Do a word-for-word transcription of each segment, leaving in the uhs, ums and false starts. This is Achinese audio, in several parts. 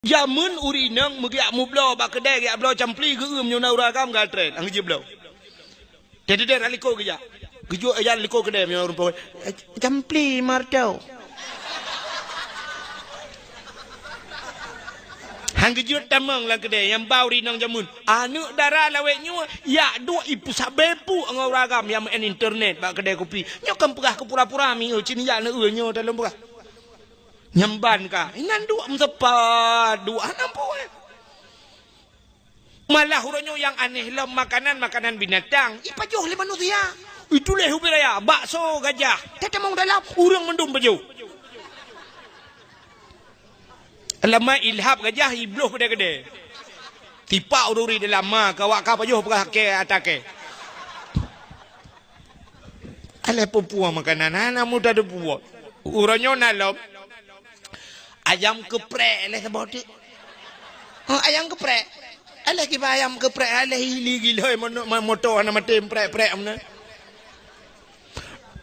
Jameun ureueng inong meugiak mubloe bak keudè, giak bloe campli geueum nyoe na ureueng agam geutrép, han geujeuet bloe. Teudeudeh rot likot geujak. Geujok ija likot keudè meunyoe ureueng pawai. "Eh, campli marto." Han geujeuet tamong lam keudè nyang ba ureueng inong jameun. Aneuk dara lawét nyoe yak duek ipeusabe puk ngon ureueng agam nyang meu'en internet bak keudè kupi. Nyoe kan peugah keu pura-pura mi, eu, cit jak neu-eu nyoe dalam peugah. Nyang ban ka, inan duek meuseupah, duek hana pue. Malah uroe nyoe nyang aneh lom makanan, makanan binatang, ipajoh lé manusia. Ituléh ubé raya, bakso gajah. Tatamong dalam, ureueng mandum pajoh. Lama ilhab gajah, ibloh keudè-keudè. Tipak ureueng dalam ma, ka awak ka pajoh peugah kèe ata kèe. Alah peue-peue makanan, hana mudah teupeue. Uroe nyoe na lom. Ayam geprek lé saboh teuk. Oh, ayam geprek. Alah kiban ayam geprek, alah ili gilhôi mo-, mo-, moto hana maté prek-prek meunan.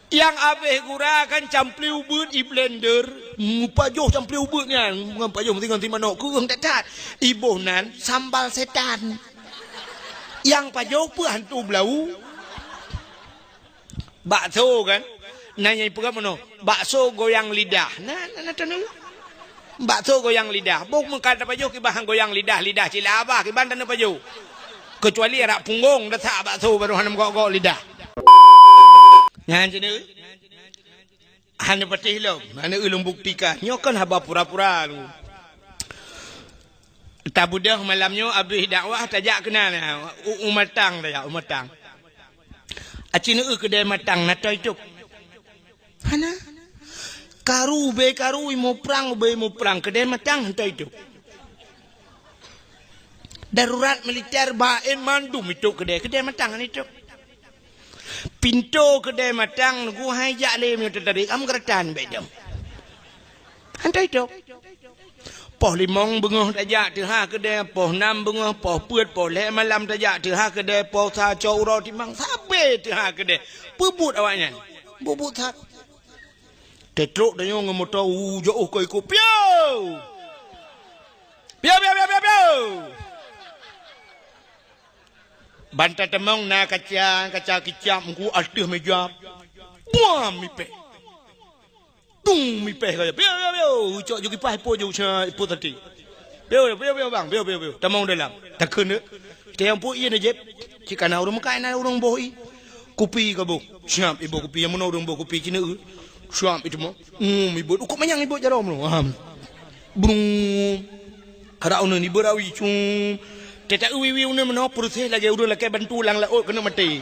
Nyang abéh gura kan campli ubeuet i blender, mupajoh campli ubeuet nyan, ngon pajoh meusingon si manok keueng that-that. Iboh nan sambal setan. Nyang pajoh peue hantu blau. Bakso kan? Na nyang ipeugah meunoe, bakso goyang lidah. Na, na, na, na, na. Bakso goyang lidah. Boh meukat tapajoh kiban goyang lidah, lidah cit labah kiban taneuk pajoh. Keucuali arak punggong tasak bakso baru hana meugok-gok lidah. Nyan cit. Hana patéh lom, hana ulôn buktikan. Nyoe kan haba pura-pura lu. Tabeudôh malam nyoe abéh dakwah tajak keunan, u, u Matang tajak, u Matang. Aci neu keudè Matang na toi tôb. Hana. Karu ubé karu, imeue prang ubé imeue prang, keudè Matang hana toi tôb. Darurat militer ba-en mandum itôb keudè, keudè Matang hana itôb. Pintoe keudè Matang nunggu hai jak lé meunyoe teutabek am geuratan bèk dong. Hana itôb. Poh limong beungoh tajak teuha keudè, poh nam beungoh, poh peuet, poh lhèe malam tajak teuha keudè, poh sa cok uroe timang sabe teuha keudè. Peubuet awaknyan. Buet-buet that. Teutrok tanyoe ngon moto u jôh keu iko. Piu! Piu, piu, piu, piu, piu! Ban tatamong na kaca, kaca kicap meuku ateueh meja. Buam mipèh. Dung mipèh kaya. Piu, piu, piu. Ucok ju kipas ipo ju ucok ipo tadi. Piu, piu, piu, bang. Piu, piu, piu. Tamong dalam. Takheun deh. Tayang pu ié na jép. Cit kana ureueng meukai na ureueng boh i. Kupi ka boh. Siap iboh kupi nyang meunoe ureueng boh kupi cina. Siap itu mo. Hmm, iboh. Ukok manyang iboh jaroe meunoe. Ah. Brung. Adak uneun ibeurawi, cung. Teutak wiwi uneun meunoe proses lagèe ureueng lakèe bantu lam laôt keuneuk maté.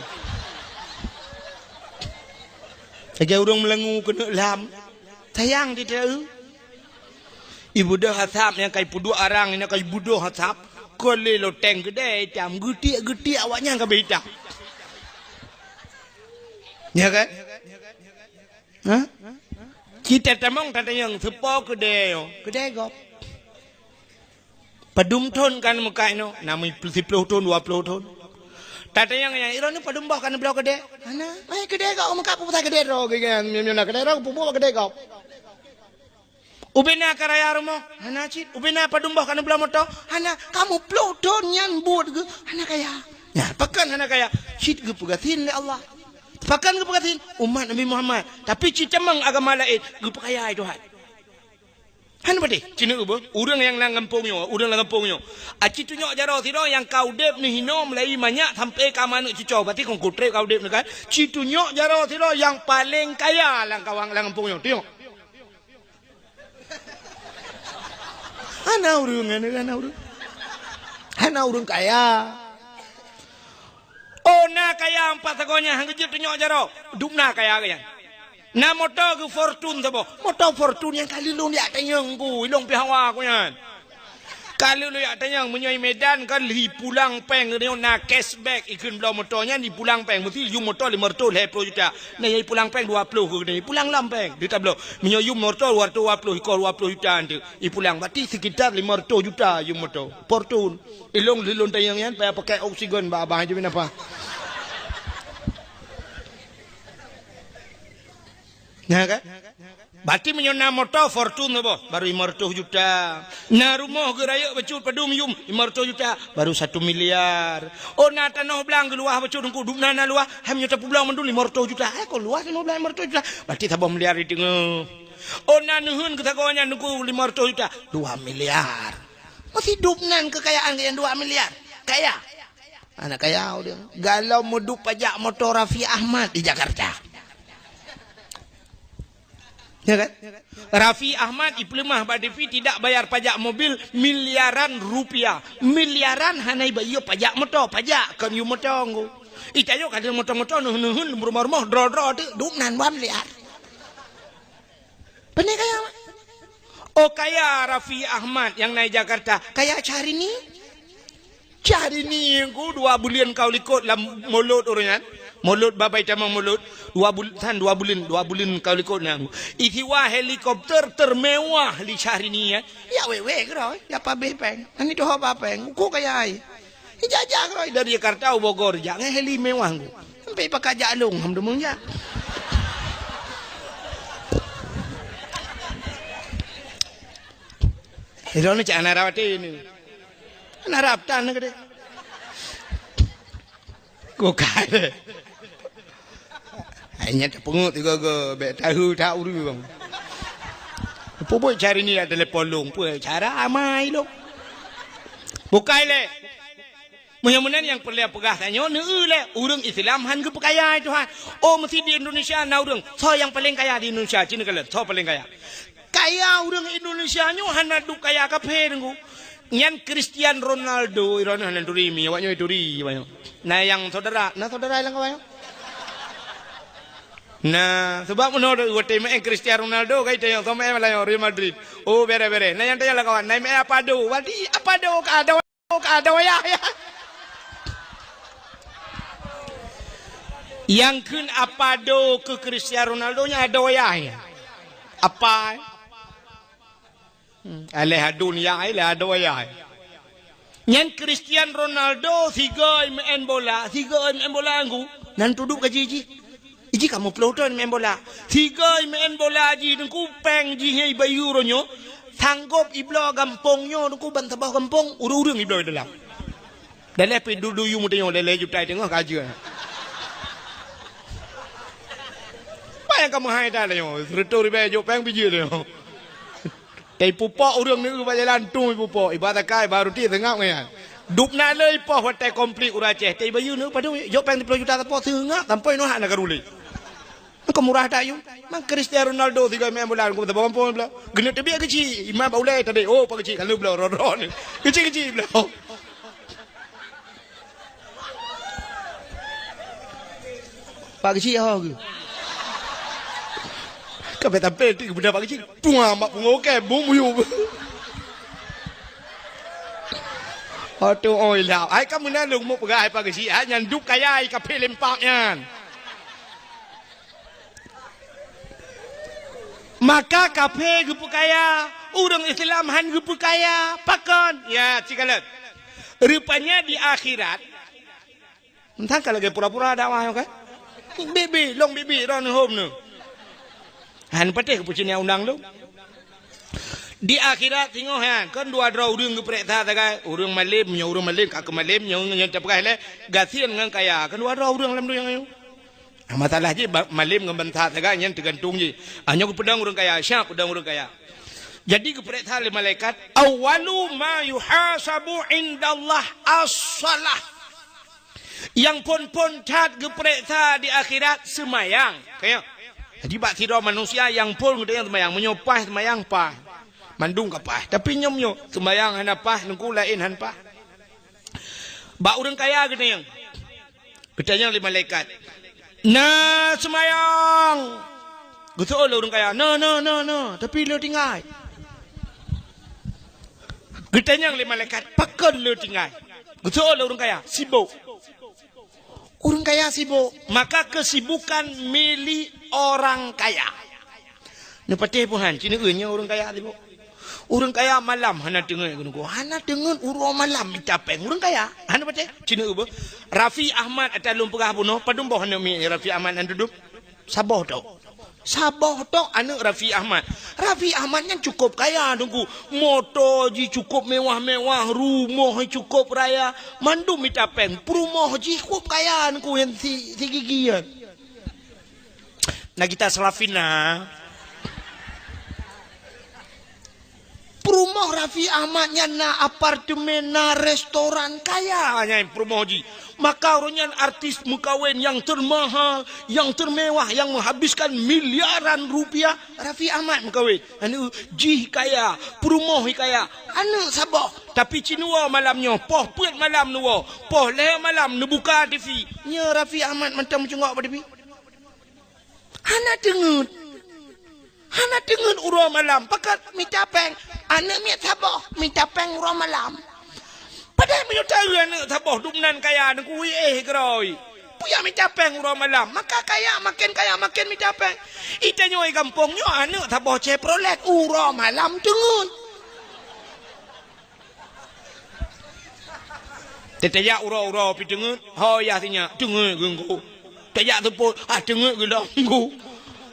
Lagèe ureueng meulangu keuneuk lam. Sayang teutak. Ibeudôh asap nyang ka ipeuduek arang, nyang ka ibeudôh asap. Kon lé loteng keudè itam, geutiek-geutiek awaknyan ka beuitam. Ya kan? Ha? Cit tatamong tatanyong, soe po keudè nyoe? Keudè gob. Padum thon ka neumeukat inoe? Na meusiplôh thon, dua plôh thon. Tatanyong nyan, "Droeneuh padum boh ka neubloe keudè?" "Hana." "Ai, keudè gob meukat peue pasai keudè droe?" Geuh nyan, meunyoe na keudè droe, peue buet keudè gob? "Ubena ka raya rumoh?" "Hana cit." "Ubena padum boh ka neubloe moto?" "Hana." "Kamoe plôh thon nyan buet geuh hana kaya." Nyan, pakon hana kaya? Cit geupeugasien lé Allah. Pakon geupeugasien? Umat Nabi Muhammad. Tapi cit tamong agama laén, geupeukaya lé Tuhan. Hana padé, cit neu beuh, ureueng nyang lam gampông nyoe, ureueng lam gampông nyoe. A, cit tunyok jaroe sidroe nyang ka udép neuh hinoe meulayeue manyak sampoe ka manök cucoe, berarti kon kutrép ka udép neuh kan? Cit tunyok jaroe sidroe nyang paleng kaya lam kawang, lam gampông nyoe. Tunyok. Hana ureueng, hana, hana ureueng. Hana ureueng kaya. Oh, na kaya empat sagoe nyan, han geujeuet tunyok jaroe. Dum na kaya geuh nyan. Na moto geuh Fortune saboh. Moto Fortune nyang kali lôn jak tanyong ku, ilong pih hawa ku nyan. Kali lôn jak tanyong, meunyoe i Medan kan lhi pulang péng, na cashback, ikheun bloe moto nyan, ipulang péng, meusti yum moto lima ratus lhèe ploh juta. Na nyang ipulang péng dua ploh keu keudéh, ipulang lom péng, di tabloe. Meunyoe yum moto dua ratus dua ploh, ikor dua ploh juta nteuk, ipulang. Berarti sekitar lima ratus juta yum moto. Fortune. Ilong lhi lôn tanyong nyan, payah pakai oksigen, bah abang Haji bin Apa. Nah kan? Berarti meunyoe na moto Fortuner boh, baru lima ratus juta. Na rumoh geurayeuk bacut padum yum, lima ratus juta, baru satu miliar. Oh, na tanoh blang geuluwah bacut teungku, dum na, na luwah, hai meunyoe tapeublang mandum lima ratus juta. Hai, kon luwah tanoh blang lima ratus juta. Berarti saboh miliar di teungoh. Oh, na neuheun keu sagoe nyan teungku lima ratus juta, dua miliar. Meusidub nan keukayaan nyang dua miliar. Kaya. Aneuk kaya ureueng. Galom meudup pajak moto Raffi Ahmad di Jakarta. Ya kan? Raffi Ahmad ipeuleumah bak T V tidak bayar pajak mobil miliaran rupiah. Miliaran hana ibayeu pajak moto, pajak kon yum moto ngku. Itanyoe ka moto-moto neuheun-neuheun rumoh-rumoh droe-droe teuk dum nan dua miliar. Pane kaya? Oh, kaya Raffi Ahmad nyang na i Jakarta, kaya Syahrini. Syahrini ngku dua buleuen ka u likot lam mulod ureueng nyan. Mulod babai tamong mulod. Dua bul-, tan dua buleuen, dua buleuen ka u likot nyan. Isiwa helikopter termewah lé Syahrini nyan. Ya wewe keudroe, ya pabeh pèng. Ani tuho ba pèng, uko kaya ai. Ijak-jak keudroe dari Jakarta u Bogor, jak ngon heli mewah ngku. Sampai pakat jak lôn, alhamdulillah jak. Droeneuh cak hana rab até nyoe. Hana rab tan keudéh. Kok kai deh. Hai nyan tapeungeuet tiga-tiga, bèk tahu tak uru bang. Peue buet Syahrini dak telepon lôn, peue cara amai lôn. Bukai lé. Meunyoe meunan nyang peureulèe peugah tanyoe, neueu lé, ureueng Islam han geupeukaya, hai Tuhan. Oh, meusi di Indonesia na ureueng, soe nyang paleng kaya di Indonesia? Ci neukalon, soe paleng kaya? Kaya ureueng Indonesia nyoe hana duek kaya kafé, Teungku. Nyan Cristiano Ronaldo, droeneuh hana turi mi, awak nyoe turi, awak nyoe. Na nyang syedara, na syedara lam kawan nyoe? Na, sabab meunoe watèe meu'en Cristiano Ronaldo, kai tanyong, soe meu'en malam nyoe, Real Madrid. Oh, bèrèh-bèrèh. Na nyang tanyong lam kawan, na meu'en Apado. Berarti Apado ka ada Ka ada wayah, ya. Nyang kheun Apado keu Cristiano Ronaldo nyan ada wayah, ya. Apa, eh? Hmm, aléh adun, ya, aléh ada wayah, ya. Nyan Cristiano Ronaldo sigoe meu'en bola, sigoe meu'en bola ngku, nan tudok gaji jih. Iji ka meuploh thon meu'en bola. Sigoe meu'en bola jih Teungku, pèng jih nyang ibayeue uroe nyoe, sanggop ibloe gampông nyoe Teungku, ban saboh gampông, ureueng-ureueng ibloe dalam. Daleh pih dudu yum teungoh, lhèe juta teungoh ka jeuet. Apa nyang ka meuhai that nyoe? Seratus ribèe jok pèng pih jeuet nyoe. Teuh ipupok ureueng neu bak jalan tueng ipupok, iba takai baru ti seungab ngon nyan. Dub na le ipoh watèe konflik ureueng Aceh, teuh ibayeue neu padum, jok pèng siplôh juta sapo seungab, sampoe nyoe hana karu lé. Meuka murah that yum. Mang Cristiano Ronaldo sigoe meu'en bola, geuneuk teubiet keuchik, iman bak ulèe tadi, oh, pak keuchik, ka lheueh bloe, ron-ron. Keuchik-keuchik bloe. Pak keuchik ho geuh. Ka bèk tampé ti geubeuna pak keuchik. Tuang bak pungo kèe bum yum. Aduh, oi lah. Ai ka meunan lôn meupeugah ai pak keuchik, ai nyan dub kaya ai kafé limpak nyan. Maka kafé geupeukaya, ureueng Islam han geupeukaya. Pakon? Ya, sikalon. Rupanya di akhirat, Mantong ka lagèe pura-pura dakwah nyoe kan? Bibi, lôn bibi, droeneuh hom nyoe. Han patéh keu peucina undang lôn. Di akhirat singoh nyan, kan dua droe ureueng geupareksa sagai, ureueng malém, nyoe ureueng malém, ka keu malém, nyoe, nyoe tapeugah lé, gasien ngon kaya, kan dua droe ureueng lam donya nyoe. Masalah jih, ba-, malém ngon bansa sagai nyan teugantung jih. Ah, nyoe geupeudong ureueng kaya, siap peudong ureueng kaya. Jadi geupareksa lé malaikat, "Awwalu ma yuhasabu indallah as-shalah." Nyang phôn-phôn that geupareksa di akhirat seumayang. Kaya. Jadi bak sidroe manusia nyang phôn geutanyoe seumayang, meunyoe paih seumayang paih. Mandum ka paih. Tapi nyoe meunyoe seumayang hana paih, Teungku, laén han paih. Bak ureueng kaya geutanyoe. Geutanyong lé malaikat, "Na seumayang?" Geuseuôt lé ureueng kaya, "Na, na, na, na, tapi le tinggai." Geutanyong lé malaikat, "Pakon le tinggai?" Geuseuôt lé ureueng kaya, "Sibok." Ureueng kaya sibok, maka kesibukan milik orang kaya. Neupatéh peuhan, ci neueu nyoe ureueng kaya sibok. Ureueng kaya malam hana teungeut keuneuk, hana teungeut uroe malam mita péng. Ureueng kaya, hana patéh, ci neueu beuh. Raffi Ahmad ata lôn peugah bunoe, padum boh aneuk miet Raffi Ahmad nyan dudoe. Saboh tok. Saboh tok aneuk Raffi Ahmad. Raffi Ahmad nyan cukup kaya, Teungku. Moto jih cukup mewah-mewah, rumoh jih cukup raya. Mandum mita péng. Peurumoh jih cukup kaya, Teungku, nyang si, si gigi nyan. Na gita seulafina. Peurumoh Raffi Ahmad nyan na apartemen, na restoran, kaya nyan peurumoh jih. Maka uroe nyan artis meukawen nyang termahal, nyang termewah, nyang menghabiskan miliaran rupiah, Raffi Ahmad meukawen. Aneuk jih kaya, peurumoh jih kaya, aneuk saboh. Tapi ci neuwoe malam nyoe, poh peuet malam neuwoe, poh lhèe malam neubuka T V. Nyoe Raffi Ahmad mantong meucungok bak T V. Hana teungeut. Hana teungeut uroe malam, pakat mita péng. Aneuk miet saboh, mita péng uroe malam. Padahai meunyoe taeu aneuk saboh dum nan kaya, Teungku, éh keurôi. Peue jak mita péng uroe malam? Maka kaya, maken kaya, maken mita péng. Itanyoe gampông nyoe aneuk saboh Chevrolet uroe malam teungeut. Teutajak uroe-uroe pih teungeut, ho yah sinyak, teungeut geuh Teungku. Tajak seupôt, ah, teungeut geuh lom Teungku.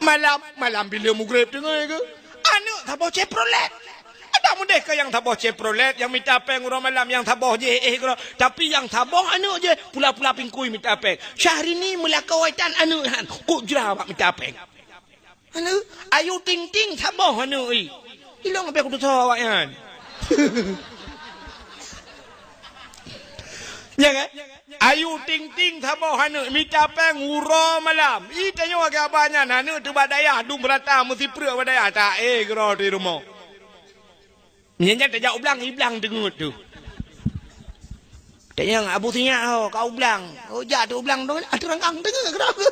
Malam, malam bila mugreb teungeut geuh. Aneuk saboh Chevrolet. Adak mudeh keu nyang saboh Chevrolet, nyang mita péng uroe malam, nyang saboh jih éh keurôi. Tapi nyang saboh aneuk jih, pula-pula pingkui mita péng. Syahrini meulakoe tan aneuk nyan, kok jra bak mita péng. Aneuk, Ayu Ting Ting saboh aneuk, ih. Ilong habéh kutusoe awaknyan. Ya kan? Ayu Ting Ting saboh aneuk mita péng uroe malam. Ih, tanyoe lagèe abah nyan, aneuk teuh bak dayah, dum rata meusipreuk bak dayah. Ta éh keudroe di rumoh. Nyan, nyan tajak u blang, i blang teungeut teuh. Tanyong Abu Sinyak, oh, ka u blang. Oh, jak teuh u blang tu, ata rangkang teungeut keudroe.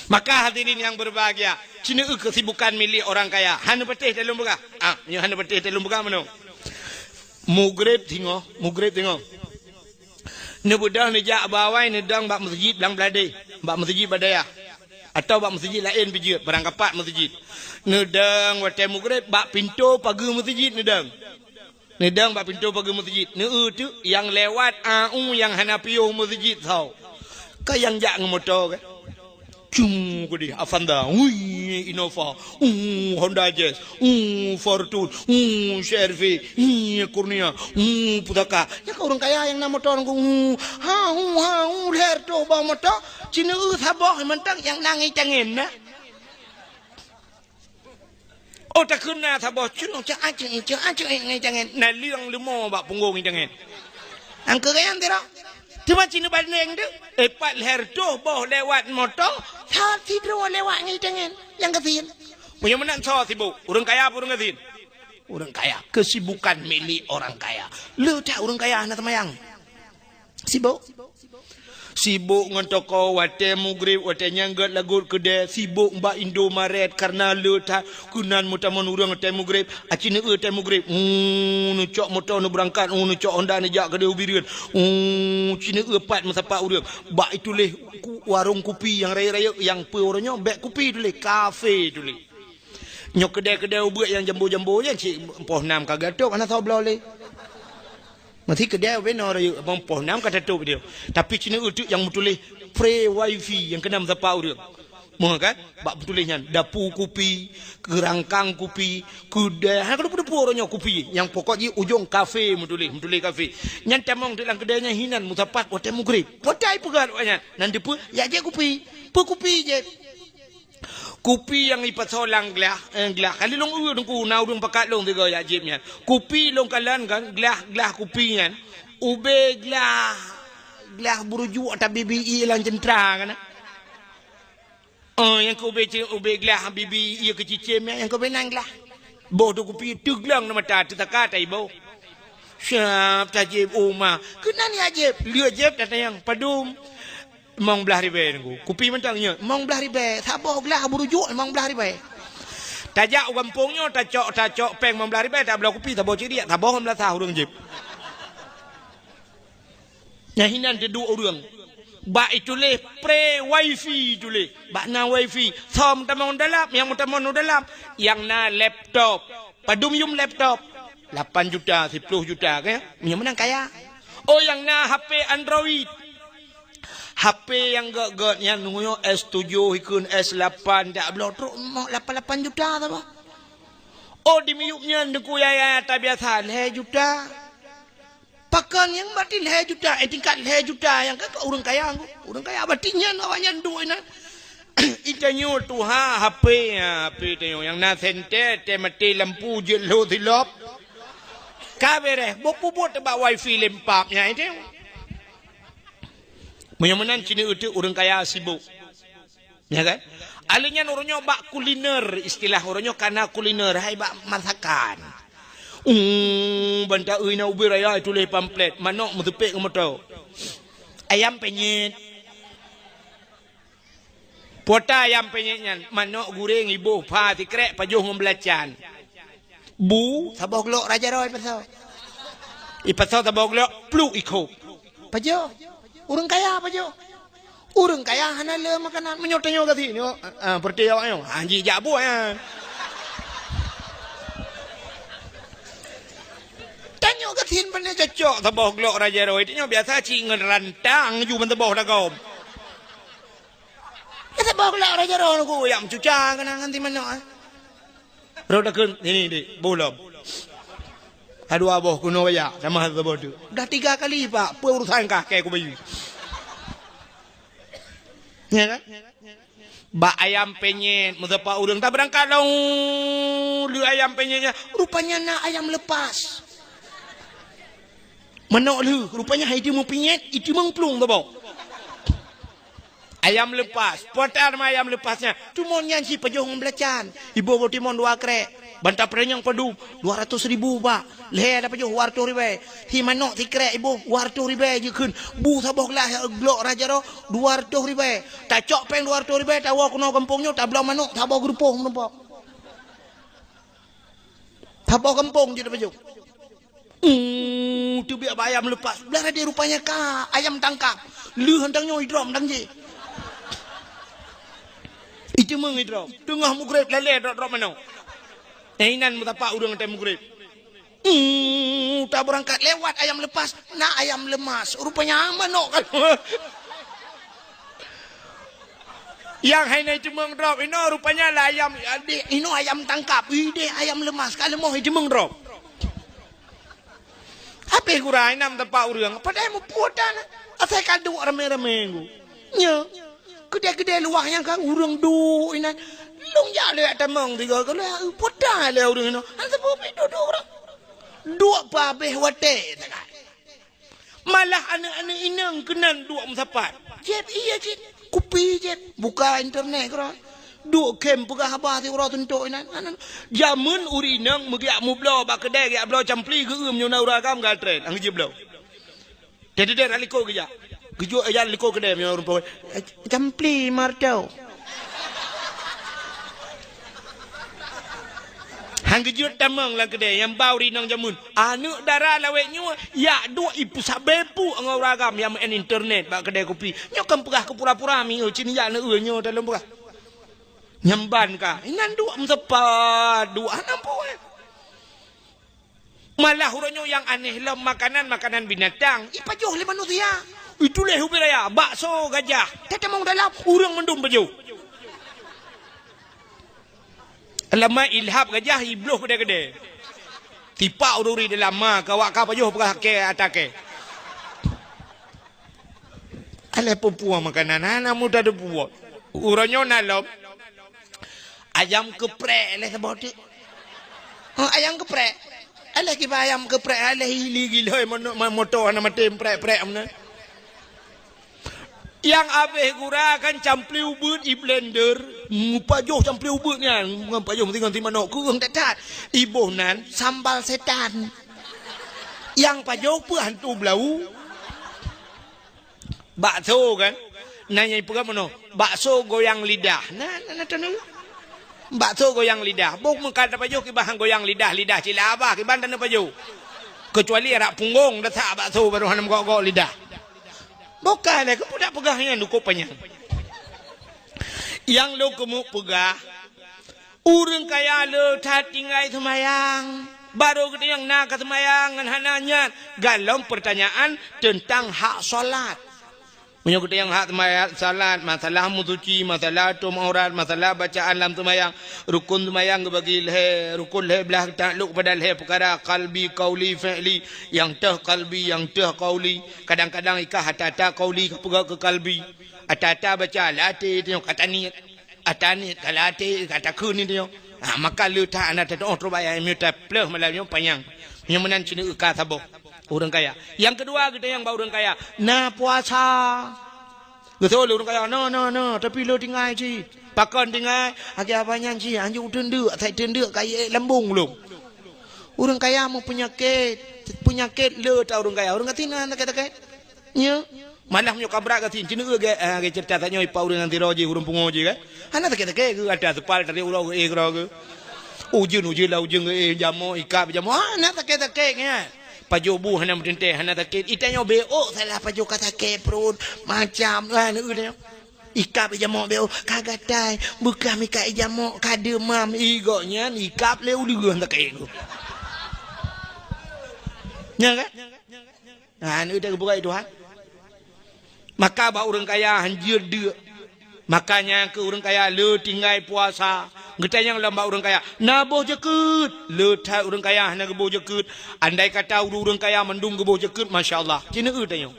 Maka hadirin yang berbahagia, ci neueu kesibukan milik orang kaya. Hana patéh talôn peugah. Ah, nyoe hana patéh talôn peugah meunoe. Mugreb singoh, mugreb singoh. Neubeudôh neujak bak awai neudong bak meuseujid blang bladeh, bak meuseujid bak dayah. Atawa bak meuseujid laén pih jeuet, barangkapat meuseujid. Neudong watèe mugreb bak pintoe pageue meuseujid neudong. Neudong bak pintoe pageue meuseujid, neueu teuk nyang lewat, a u nyang hana piôh meuseujid soe. Ka nyang jak ngon moto kan. Cung keudéh, Avanza, ui, Innova, u, Honda Jazz, u, Fortuner, u, C R V, i, Kurnia, u, Pusaka. Nyan ka ureueng kaya nyang na moto ngon u, ha, u, ha, u, lhèe reutôh boh moto, ci neueu saboh mantong nyang na ngon tangen na. Oh, takheun na saboh cunong cak aceh, cak aceh ngon tangen. Na liang leumo bak punggong ngon tangen. Angkeu gayang tira. Teuma ci neubandeng tu, eh, pat lhèe reutôh boh lewat moto, sa sidroe lewat ngon tangen. Nyang gasien. Meunyoe meunan soe sibok, ureueng kaya apa ureueng gasien? Ureueng kaya. Kesibukan milik orang kaya. Le that ureueng kaya hana seumayang. Sibok. Sibok ngon toko watèe mugreb, watèe nyan gèt lagot keudè, sibok bak Indomaret, kareuna le that keunan meutamong ureueng watèe mugreb. Aci neueu watèe mugreb, uh, neucok moto neubeurangkat, uh, neucok Honda neujak keudè u Bireuen. Uh, ci neueu pat meusapat ureueng. Bak ituléh ku-, warong kupi nyang rayeuk-rayeuk, nyang peue uroe nyoe bèk kupi tuléh, kafe tuléh. Nyoe keudè-keudè ubeuet nyang jambo-jambo nyan cit poh nam ka geutôp, hana soe bloe lé. Meusi keudè ubé noe rayeuk, abang poh nam ka tatôp dia. Tapi ci neueu teuk nyang meutuléh free wifi nyang keunan meusapat ureueng. Moh kan? Bak meutuléh nyan, dapu kupi, keurangkang kupi, keudè, hana keudeup-deupeu uroe nyoe kupi. Nyang pokok jih ujong kafe meutuléh, meutuléh kafe. Nyan tamong teuk lam keudè nyan hinan meusapat watèe mugreb. Potai peugah awaknyan, nan dipeue, "Jak jieb kupi." Peue kupi jieb? Kupi nyang jipasoe lam glah, eh, glah. Kali lôn eu Teungku, na ureueng pakat lôn sigoe jak jieb nyan. Kupi lôn kalon kan, glah, glah kupi nyan. Ubé glah, glah burujuk atau bibi ie lam ceuntra kan. Oh, nyang keu ubé ce-, ubé glah bibi ie keu cicém nyan, nyang keu ubé nan glah. Boh tu kupi teuglong na mata, teutaka taiboh. Siap tajieb u ma. Keunan jak jieb, lheueh jieb tatanyong, padum? Limong blaih ribèe Teungku. Kupi mantong nyoe, limong blaih ribèe. Saboh glah burujuk limong blaih ribèe. Tajak u gampông nyoe, tacok, tacok péng limong blaih ribèe, tabloe kupi saboh ciriak, saboh limong blaih ribèe ureueng jieb. Nyan hinan teuduek ureueng. Bak ituléh free wifi tuléh. Bak na wifi. Soe meutamong dalam, nyang meutamong dalam. Nyang na laptop. Padum yum laptop? Lapan juta, siploh juta, kan? Meunyoe meunan kaya. Oh, nyang na H P Android. H P nyang gét-gét nyan, nyoe S tujuh ikheun, S lapan, dak bloe trok mok lapan lapan juta saboh. Oh, di miyueb nyan Teungku Yahya, ata biasa lhèe juta. Pakon nyang batin lhèe juta, eh, tingkat lhèe juta nyang ka, ka ureueng kaya, ureueng kaya batin nyan awak nyan duek inan. Itanyoe tuha H P, ha, H P tanyoe nyang na senter, teumaté lampu jeuet lhô silop. Ka beres, boh peubuet bak wifi lempap nyan itanyoe. Meunyoe meunan cit ureueng kaya sibuk. Ya kan? Alèh nyan ureueng nyoe bak kuliner, istilah ureueng nyoe kana kuliner, hai bak masakan. Hmm, banta ui na ubé raya tuléh pamflet, manok meuteupék ngon moto. Ayam penyet. Pota ayam penyet nyan, manok gureng, iboh pha sikrek, pajoh ngon beulacan. Bu, saboh glok raja roe ipasoe. Ipasoe saboh glok, pluk ikhob. Pajoh. Ureueng kaya pajoh. Ureueng kaya hana le makanan. Meunyoe tanyoe gasien nyoe, ah, ah, peureuté awak nyoe. Ha, jijak buet, ah. Tanyoe gasien pane cocok saboh glok raja roe. Tanyoe biasa cit ngon rantang ju ban saboh lagom. Ya, saboh glok raja roe nyoe ku yak meucuca keunan ngon si manok, ah. Rot takheun, sini, Dik, boh lom. Ka dua boh keunoe baya, tamah saboh teuk. Dah tiga kali, Pak, peue urusan kah kèe kubayeue? Ya kan? Bak ayam penyet, meusapat ureueng tabeurangkat lom lé ayam penyet nyan. Rupanya na ayam lepas. Manok lheueh, rupanya hai teumeupinyet, iteumeung plueng saboh. Ayam lepas. Peue atra nama ayam lepas nyan? Timon nyan si pajoh ngon beulacan. Iboh boh timon dua krek. Banta peurenyang padum? Dua ratus ribu, Pak. Lhèe ada pajoh dua ratus ribèe. Si manok sikrek iboh dua ratus ribèe jikheun. Bu saboh glah glok raja roe dua ratus ribèe. Tacok péng dua ratus ribèe, tawoe keunoe gampông nyoe, tabloe manok, saboh geurupoh meurumpok. Saboh gampông jeuet pajoh. Uh, teubiet bak ayam lepas. Blah raden rupanya ka ayam tangkap. Lheueh hantang nyoe idrop dang jih. Iteumeung idrop. Teungoh mugreb lalè drop-drop manok. Eh, inan meusapat ureueng watèe mugreb. Uh, tabeurangkat lewat ayam lepas, na ayam lemas. Rupanya manok kan. Nyang hai na iteumeung drop, inoe rupanya lah ayam, inoe ayam tangkap. Ideh ayam lemas, ka leumoh iteumeung drop. Habéh gura inan meusapat ureueng, padahai muphom tan. Asai ka duek ramé-ramé ngu. Nyo. Keudè-keudè luwah nyang ka ureueng duek inan. Lôn jak lé tamong tiga kali, puta lé ureueng inoe. Hana sapeue pih duek-duek ureueng. Duek peuhabéh watèe sagai. Malah aneuk-aneuk inong keunan duek meusapat. Jép, iya cit. Kupi jép. Buka internet keudroe. Duek khém peugah haba siuroe suntok inan. Aneuk, jameun ureueng inong meugeujak mubloe bak keudè, geujak bloe campli geueum nyoe na ureueng agam geutrép. Nyang geujeuet bloe. Jadi deh, likot geujak. Geujok ejak likot keudè meunyoe ureueng pawai. Eh, campli martau. Han geujeuet tamong lam keudè nyang ba ureueng inong jameun. Aneuk dara lawét nyoe, yak duek ipeusabe puk ngon ureueng agam nyang meu'en internet bak keudè kupi. Nyoe kan peugah keu pura-pura mi, oh, cit nijak neueu nyoe dalam peugah. Nyang ban ka. Inan duek meusapat, duek hana ampôn. Malah uroe nyoe nyang aneh lom makanan, makanan binatang. Ipajoh lé manusia. Ituléh ubé raya, bakso gajah. Tatamong dalam, ureueng mandum pajoh. Lama ilhab gajah, ibloh keudè-keudè. Tipak ureueng dalam ma, ka awak ka pajoh peugah kèe ata kèe. Aléh peue-peue makanan, hana mudah teupeue. Uroe nyoe na lom. Ayam geuprek aléh saboh teuk. Ha, ayam geuprek. Aléh kiban ayam geuprek, aléh ili gilhôi mo-, mo-, moto hana maté prek-prek meunan. Nyang abéh gura kan campli ubeuet i blender, mupajoh campli ubeuet nyan, ngon pajoh meusingoh si manok keueng that-that. Iboh nan sambal setan. Nyang pajoh peue hantu blau. Bakso kan? Na nyang peugah meunoe, bakso goyang lidah. Na, na, na taneuk. Bakso goyang lidah. Boh meukat tapajoh kiban goyang lidah, lidah cit labah kiban taneuk pajoh. Kecuali arak punggong tasak bakso baru hana meugok-gok lidah. Boh ka lé keupeue dak peugah nyan dukuk panyang. Nyang lôn keumeuk peugah, ureueng kaya le that tinggai seumayang, barô geutanyoe na ka seumayang ngon hana nyan. Galom peurtanyaan teuntang hak salat. Meunyoe geutanyoe hak seumayang, salat, masalah meusuci, masalah tom aurat, masalah bacaan lam seumayang, rukun seumayang geubagi lhée, rukun lhée blaih taklok pada lhée peukara, kalbi, kauli, fi'li, nyang teuh kalbi, nyang teuh kauli. Kadang-kadang ikah ata-ata kauli ka peugah keu kalbi. Ata-ata baca, lam até tanyoe ka taniet. Ata niet ka lam até, ka takheun nyoe. Ha, maka le that hana tatu'oh trok bak ayat meunyoe tapleuh malam nyoe panyang. Meunyoe meunan ceuneuk ka saboh ureuëng kaya. Nyang keudua geutanyoe bak ureuëng kaya, na puasa. Geutôi lé ureuëng kaya, na, na, na, tapi le tinggai cit. Pakon tinggai? Akhé abah nyan cit, anjong teundeuk, asai teundeuk ka ék lambong lom. Ureuëng kaya meupeunyakét, peunyakét le that ureuëng kaya. Ureuëng gasien na sakét-sakét. Nyo, malah meunyoe ka brat gasien, ceuneuk gét, ah, gét ceurita tanyoe ipak ureuëng nyang sidroe jih, ureuëng pungo jih kan. Hana sakét-sakét geuh, ata seupal tarék uroe geuh, eh, keudroe geuh. Ujeuen, ujeuen lah ujeuen geuh, eh, jamoe, ikab jamoe. Hana sakét-sakét nyan. Pajoh bu hana meuteuntée, hana sakét. Itanyoe bék salah pajoh ka sakét pruet, macam, ah, neu tanyoe. Ikab ijamoe bék ka gatai, beukah mika ijamoe ka deumam, i gobnyan ikab lé uleueng sakét geuh. Nyan kan? Nah, neu dah geupeugah Tuhan. Maka bak ureuëng kaya hanjeuet deuk. Makanya keu ureuëng kaya le tinggai puasa. Geutanyong lom bak ureuëng kaya, na boh jeukeut? Le that ureuëng kaya hana geuboh jeukeut. Andai kata ureuëng kaya mandum geuboh jeukeut, masya Allah. Ceuneuk tanyoe.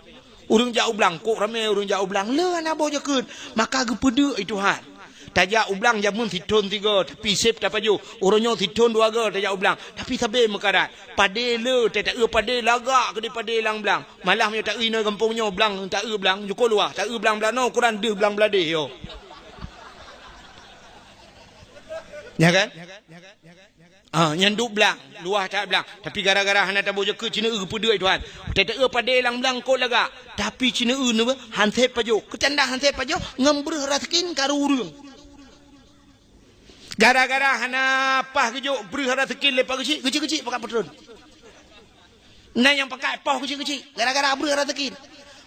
Ureuëng jak u blang, kok ramé ureuëng jak u blang, le hana boh jeukeut. Maka geupeudeuk i Tuhan. Tajak u blang jameun sithon sigoe, tapi sép tapajoh. Uroe nyoe sithon dua goe tajak u blang, tapi sabé meukarat. Padé le, tataeu padé lagak keudéh padé lam blang. Malah meunyoe taeu inoe gampông nyoe blang, taeu blang, jukô luwah, taeu blang blah noe, ukuran deuh blang blah déh yo. Ya kan? Ah, nyan duek blang, luwah that blang. Tapi gara-gara hana taboh jeukeut, ceuneuk geupeudeuk i Tuhan. Tataeu padé lam blang kok lagak. Tapi ceuneuk neuh han sép pajoh. Keutandah han sép pajoh, ngon breuh raseukin karu ureuëng. Gara-gara hana paih geujok breuh raseukin lé Pak Geuchik, Geuchik-Geuchik pakat peutron. Na nyang pakat poh keuchik-keuchik, gara-gara breuh raseukin.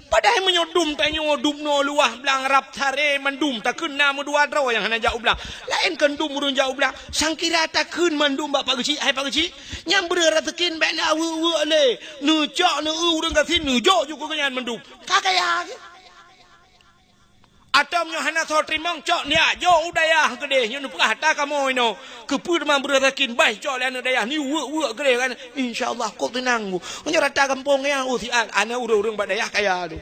Padahai meunyoe dum tanyoe dum noe luwah blang rab saré mandum, takheun na meudua droe nyang hana jak u blang. Laén kon dum ureuëng jak u blang, sangkira takheun mandum bak Pak Geuchik, hai Pak Geuchik, nyang breuh raseukin bék na weuek-weuek lé. Neucok neu ureuëng gasien neujok ju keu gobnyan mandum. Ka kaya geuh. Atau meunyoe hana soe teurimong, cok neujak jok u dayah keudéh, nyoe neupeugah ata kamoe inoe. Keupeue teuma breuh raseukin, bah cok lé aneuëk dayah ni weuek-weuek keudéh kan. Insya Allah, kok teunang bu. Meunyoe rata gampông nyan, oh siat, aneuëk ureuëng-ureuëng bak dayah kaya tu.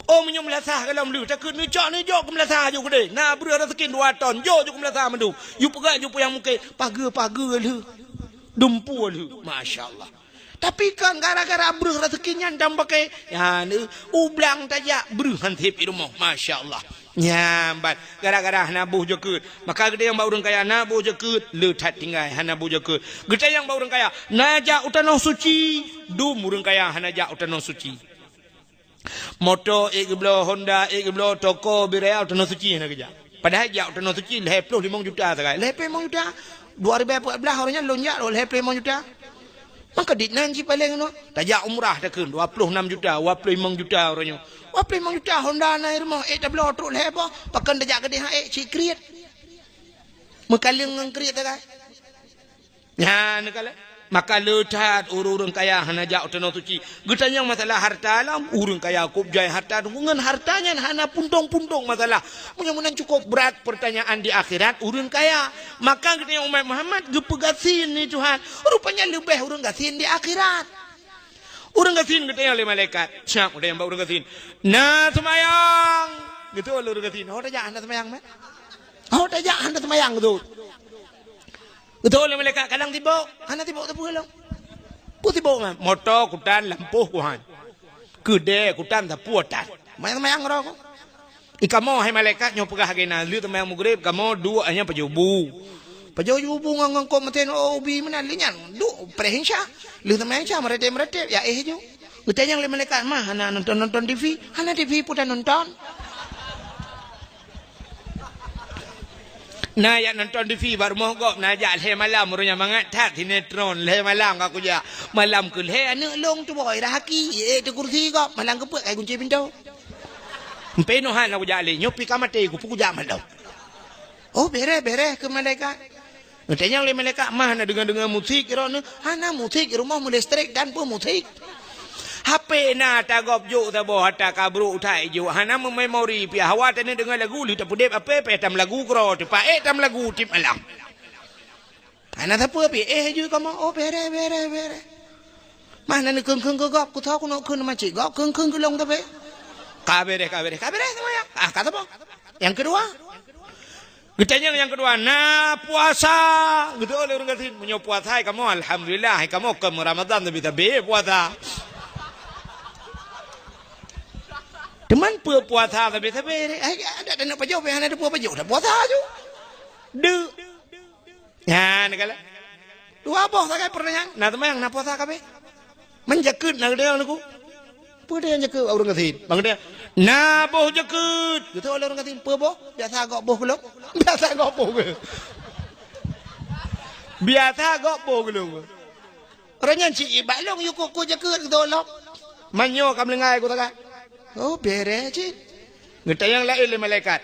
Oh meunyoe meulasah golom lheueh, takheun neucok neujok keu meulasah ju keudéh. Na breuh raseukin dua ton, jok ju keu meulasah mandum. Ju peugah ju peue nyang mungken, pageue-pageue lheueh. Dumpeue lheueh. Masya Allah. Tapi kan gara-gara breuh raseukin nyan dan pakai, ya, ni, u blang tajak breuh han sép i rumoh. Masya Allah. Nyan ban gara-gara hana boh jeukeut. Maka geutanyong bak ureuëng kaya na boh jeukeut, le that tinggai hana boh jeukeut. Geutanyong bak ureuëng kaya na jak u tanoh suci, dum ureuëng kaya hana jak u tanoh suci. Moto ék geubloe, Honda ék geubloe, toko beu raya u tanoh suci hana geujak. Padahai jak u tanoh suci lhée ploh limong juta sagai. Lhée ploh limong juta. Dua ribée empat belas uroe nyan lôn jak lhée ploh limong juta. Maka dit nan cit paleng nyoe. Tajak umrah takheun dua ploh enam juta, dua ploh limong juta uroe nyoe. Dua ploh limong juta Honda na i rumoh, ék tabloe trok lhée boh. Pakon tajak keudéh han ék cit kriet. Meukaleng ngon kriet sagai. Nyan ka lé. Maka le that ureuëng-ureuëng kaya hana jak u tanoh suci. Geutanyong masalah harta lom, ureuëng kaya kôb jai harta, ngon harta nyan hana puntông-puntông masalah. Meunyoe meunan cukôp brat peurtanyaan di akhirat ureuëng kaya. Maka geutanyong umat Muhammad geupeugasien ni Tuhan. Rupanya leubeh ureuëng gasien di akhirat. Ureuëng gasien geutanyong lé malaikat. Siap geutanyong bak ureuëng gasien. Na seumayang. Geutôi lé ureuëng gasien. Ho tajak hana seumayang, meh? Ho tajak hana seumayang, geutôi. Geutôi lé malaikat, kadang sibok, hana sibok sapeue lom. Peue sibok nyan? Moto kutan lampôh kuhan. Keudée kutan sapeue tan. Mayang-mayang roh ku. I kamoe hai malaikat nyoe peugah lagée na, lheueh teumayang Maghrib kamoe duek nyan pajoh bu. Pajoh bu ngon, ngon kop meuteun, oh, ubi meunan lheueh nyan. Duek preh Isya. Lheueh teumayang Isya meuratéb-meuratéb, ya éh ju. Geutanyong lé malaikat, "Ma hana nonton-nonton T V?" "Hana T V peue tanonton." Na jak nonton T V bak rumoh gob, na jak lhée malam, ureuëng nyang mangat that sinetron, lhée malam ka kujak. Malam keu lhée aneuëk lôn tuboh i rahaki, ék teukursi gob, malam keupeuet kai gunci pintoe. Mpe nohan na kujak lé, nyoe pih ka maté ku, peue kujak malam. Oh, bereh, bereh keu malaikat. Geutanyong lé malaikat, "Ma hana deungoe-deungoe musik droeneuh?" "Hana musik, rumoh meulestrek dan peue musik." H P na tagob jok saboh, ata ka brok that jok, hana meumemori pih. Hawa taneuk deungoe lagu, lheueh tapeudeb H P, pih tameulagu keudroe, teupaék tameulagu tiep malam. Hana sapeue pih, éh ju kamoe, oh, bereh, bereh, bereh. Mah na neukheun-kheun keu gob, kutho keunoe kheun macet, gob kheun-kheun keu lôn tapi. Ka bereh, ka bereh, ka bereh seumayang. Ah, ka saboh. Nyang keudua. Geutanyong nyang keudua, na puasa? Geutanyong lé ureueng gasien, meunyoe puasa hai kamoe, alhamdulillah, hai kamoe kon Ramadhan tapi-tapi puasa. Teuma peue puasa tapi-tapi, hai, ada, ada nak pajoh, hana ada peue pajoh, dah puasa ju. Deuk. Nyan, galak. Dua boh sagai pertanyaan. Na teuma nyang na puasa kabeh. Man jakeuet na geutanyong lé ku. Peue teuh nyang jakeuet ureueng gasien? Bang dia, na boh jakeuet. Geutanyong lé ureueng gasien, peue boh? Biasa gob boh keu lôn. Biasa gob boh keu lôn. Biasa gob boh keu lôn. Ureueng nyan cit bak lôn yue ku jakeuet geutanyong lom. Man nyoe ka meulinggai ku sagai. Oh, bereh cit. Geutanyong laén lé malaikat.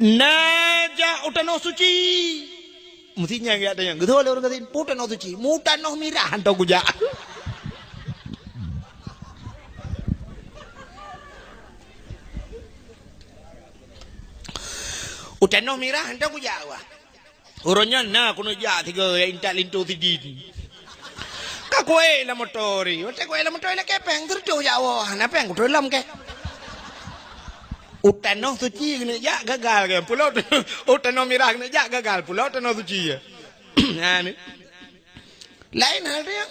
Na jak u tanoh suci. Meusti nyan geutanyong. Geutanyong lé ureueng gasien, peue tanoh suci? Mu tanoh mirah hantom kujak. U tanoh mirah hantom kujak, wah. Uroe nyan na keuneuk jak sigoe intat linto sidin. Ka kuék lam moto ri. Watèe kuék lam moto, lakèe péng, teureutôh jak woe. Hana péng, kuteulom kèe. U tanoh suci keuneuk jak, gagal kèe. Pulo u tanoh mirah keuneuk jak, gagal. Pulo tanoh suci. Nah, ni. Laén hal dia.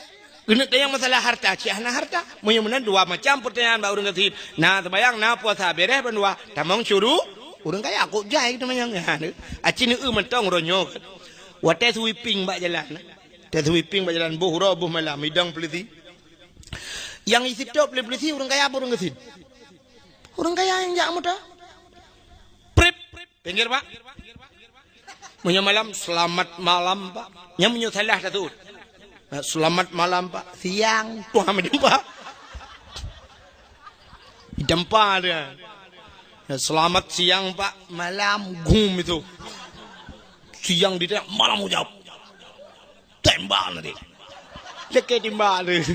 Keuneuk tanyong masalah harta, cit hana harta. Meunyoe meunan dua macam pertanyaan bak ureueng gasien. Na seumayang, na puasa, bereh bandua. Tamong syuru, ureueng kaya kok jai teumanyong. Ha, ni. Aci neueu mantong uroe nyoe. Watèe sweeping bak jalan. Watèe sweeping bak jalan boh uroe boh malam, idong peulisi. Nyang isitop lé peulisi ureueng kaya apa ureueng gasien? Ureueng kaya nyang jak moto. Prip. Pinggir, Pak. Meunyoe malam, selamat malam, Pak. Nyan meunyoe salah tatu'ôt. Nah, selamat malam, Pak. Siang, tuha meudempa. Dempa dia. Ya, selamat siang, Pak. Malam, gum itu. Siang ditanya, malam ujab. Tembak nanti. Cekik timbak tu.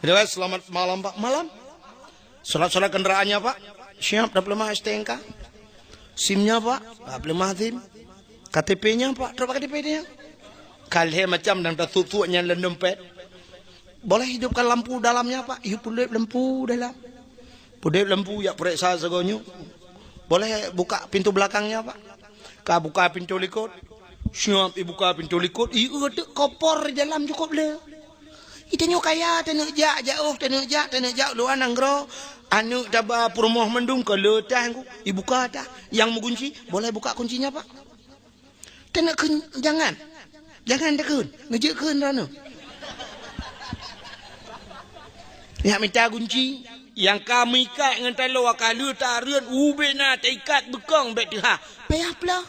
Dia, "Selamat malam, Pak." "Malam." "Surat-surat kenderaannya, Pak?" "Siap, dah peuleumah S T N K." "SIM-nya, Pak?" "Dah peuleumah SIM." "K T P-nya, Pak?" "Trok K T P dia." Ka lhèe macam dan tasuk-suk nyan lam dompet. "Boleh hidupkan lampu dalamnya, Pak?" "Yue peudeb lampu dalam." Peudeb lampu, jak peuriksa sagoe nyoe. "Boleh buka pintu belakangnya, Pak?" Ka buka pintu likot. Siap ibuka pintu likot, ieu teuk kopor di dalam cukop le. Itanyoe kaya, taneuk jak jaoh, taneuk jak, taneuk jak luwa nanggroe. Aneuk taba peurumoh mandum ka le tah ku. Ibuka tah. Nyang meugunci, "Boleh buka kuncinya, Pak?" Taneuk kheun, "Jangan. Jangan takheun. Neujeuet kheun droeneuh." Nyak mita gunci, nyang ka meuikat ngon taloe ka lheueh tareuet ubé na taikat beukong bèk teuhah. Payah plah.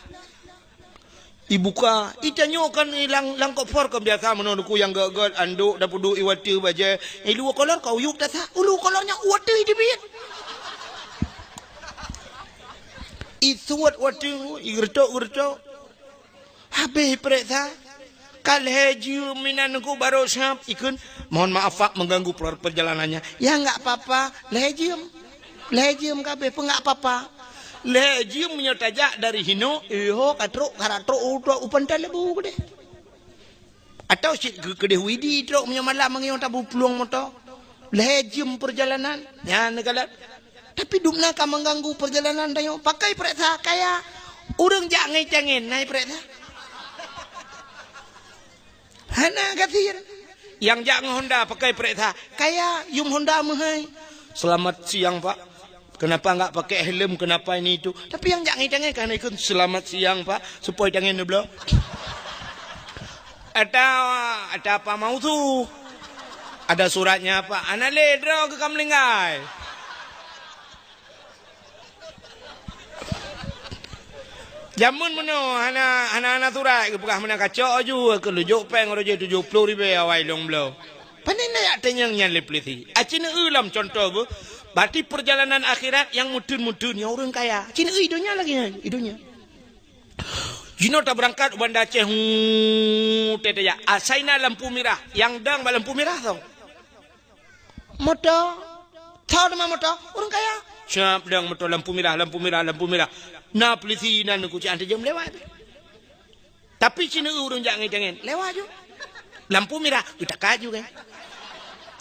Ibuka, itanyoe kan ilang lam kopor kan biasa meunoe Teungku nyang gèt-gèt, andok dan peuduek iwateuh bajèe. Ilu kolor ka uyueb tasa, ulu kolor nyan wateuh iteubiet. Isuet wateuh, igeureutok-geureutok. Habéh ipeuriksa, ka lhèe jeuem inan Teungku barô sab ikheun, "Mohon maaf, Pak, mengganggu per-, perjalanannya." "Ya, enggak apa-apa, lhèe jeuem." Lhèe jeuem ka habéh, "Peue enggak apa-apa?" Lhèe jeuem meunyoe tajak dari hinoe, iho ka trok, ka trok u, trok u Pantai Lebu keudeh. Atau cit keu-, keudeh Widi trok meunyoe malam mangieng tabu plueng moto. Lhèe jeuem perjalanan, nyan neukalon. Tapi dum na ka mengganggu perjalanan tanyoe. Pakon ipeuriksa, kaya ureueng jak ngon itangen na ipeuriksa. Hana gasien. Nyang jak ngon Honda pakon ipeuriksa, kaya yum Honda meuhai. "Selamat siang, Pak. Kenapa enggak pakai helm? Kenapa ini itu?" Tapi nyang jak ngon itangen ka hana ikheun, "Selamat siang, Pak." Supaya itangen neubloe. Ada, ada apa mau tu? Ada suratnya, Pak. Hana lé droe keu ka meulinggai. Jameun meunoe hana, hana, hana surat, geupeugah meunan kacok aju, keu lujok péng roh jih tujoh ploh ribèe awai lôn bloe. Pane na jak tanyong nyan lé peulisi. Aci neueu lom contoh beuh. Berarti perjalanan akhirat nyang meuteun-meuteun nyoe ureueng kaya. Aci neueu i donya lagèe nyan, i donya. Jinoe tabeurangkat u Banda Aceh, hu, teuh tajak. Asai na lampu mirah, nyang dang bak lampu mirah soe? Moto. Tho teuma moto, ureuëng kaya. Siap dang moto lampu mirah, lampu mirah, lampu mirah. Na polisi nan kucing anti jam lewat. Tapi cina ureuëng jak ngitangen, lewat ju. Lampu mirah, geutakaju kan.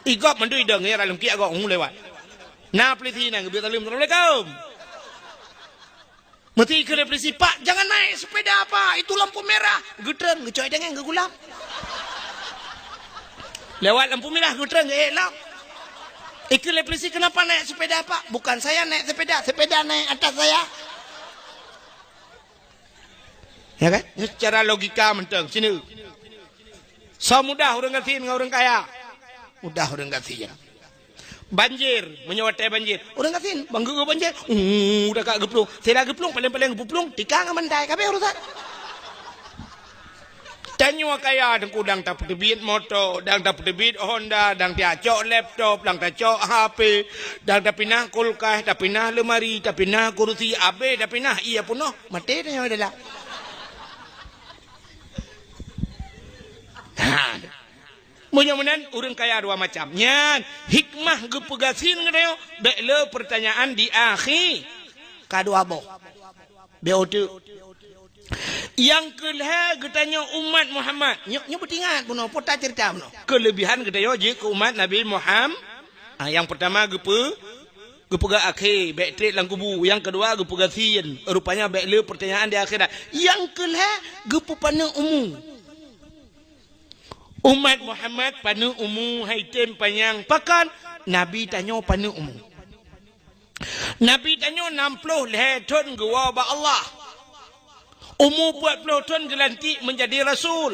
Igop mandui dang ya dalam kiak gok lewat. Na polisi nan geubit salam, "Assalamualaikum." Meuti keu polisi, "Pak, jangan naik sepeda, Pak. Itu lampu merah." Geutreun, geucok tangan, geugulap. Lewat lampu merah, geutreun, geuék lom. Ikeu lé polisi, "Kenapa naik sepeda, Pak?" "Bukan saya naik sepeda, sepeda naik atas saya." Ya kan? Secara logika mantong. Sini. So mudah ureuëng gasien ngon ureuëng kaya. Mudah ureuëng gasien. Banjir, meunyoe watée banjir. Ureuëng gasien, bang geu banjir. Uh, dah ka geuplueng. Sira geuplueng, paling-paling geuplueng, tikang mandai, kabeh urusan. Tanyoe kaya teungku dang tapeuteubiet moto, dang tapeuteubiet Honda, dang tacok laptop, dang tacok H P, dang tapinah kulkas, tapinah lemari, tapinah kursi, abéh tapinah, iya punoh, maté tanyoe dalam. Ha. Meunyoe meunan, ureuëng kaya dua macam. Nyan, hikmah geupeugasien geutanyoe, bék le peurtanyaan di akhé. Ka dua boh. Bék uteuk. Nyang keulhée geutanyoe umat Muhammad. Nyoe, nyoe beutingat bunoe, pota ceurita bunoe. Keuleubihan geutanyoe jeuet keu umat Nabi Muham-, ah, nyang peurtama geupeu-, geupeugah akhé, bék treb lam kubu. Nyang keudua geupeugasien, rupanya bék le peurtanyaan di akhirat. Nyang keulhée geupeupaneuk umu. Umat Muhammad paneuk umu hai tem panyang. Pakon? Nabi tanyoe paneuk umu. Nabi tanyoe nam ploh lhée thon geuwoe bak Allah. Umu peuet ploh thon geulantik meunjadi rasul.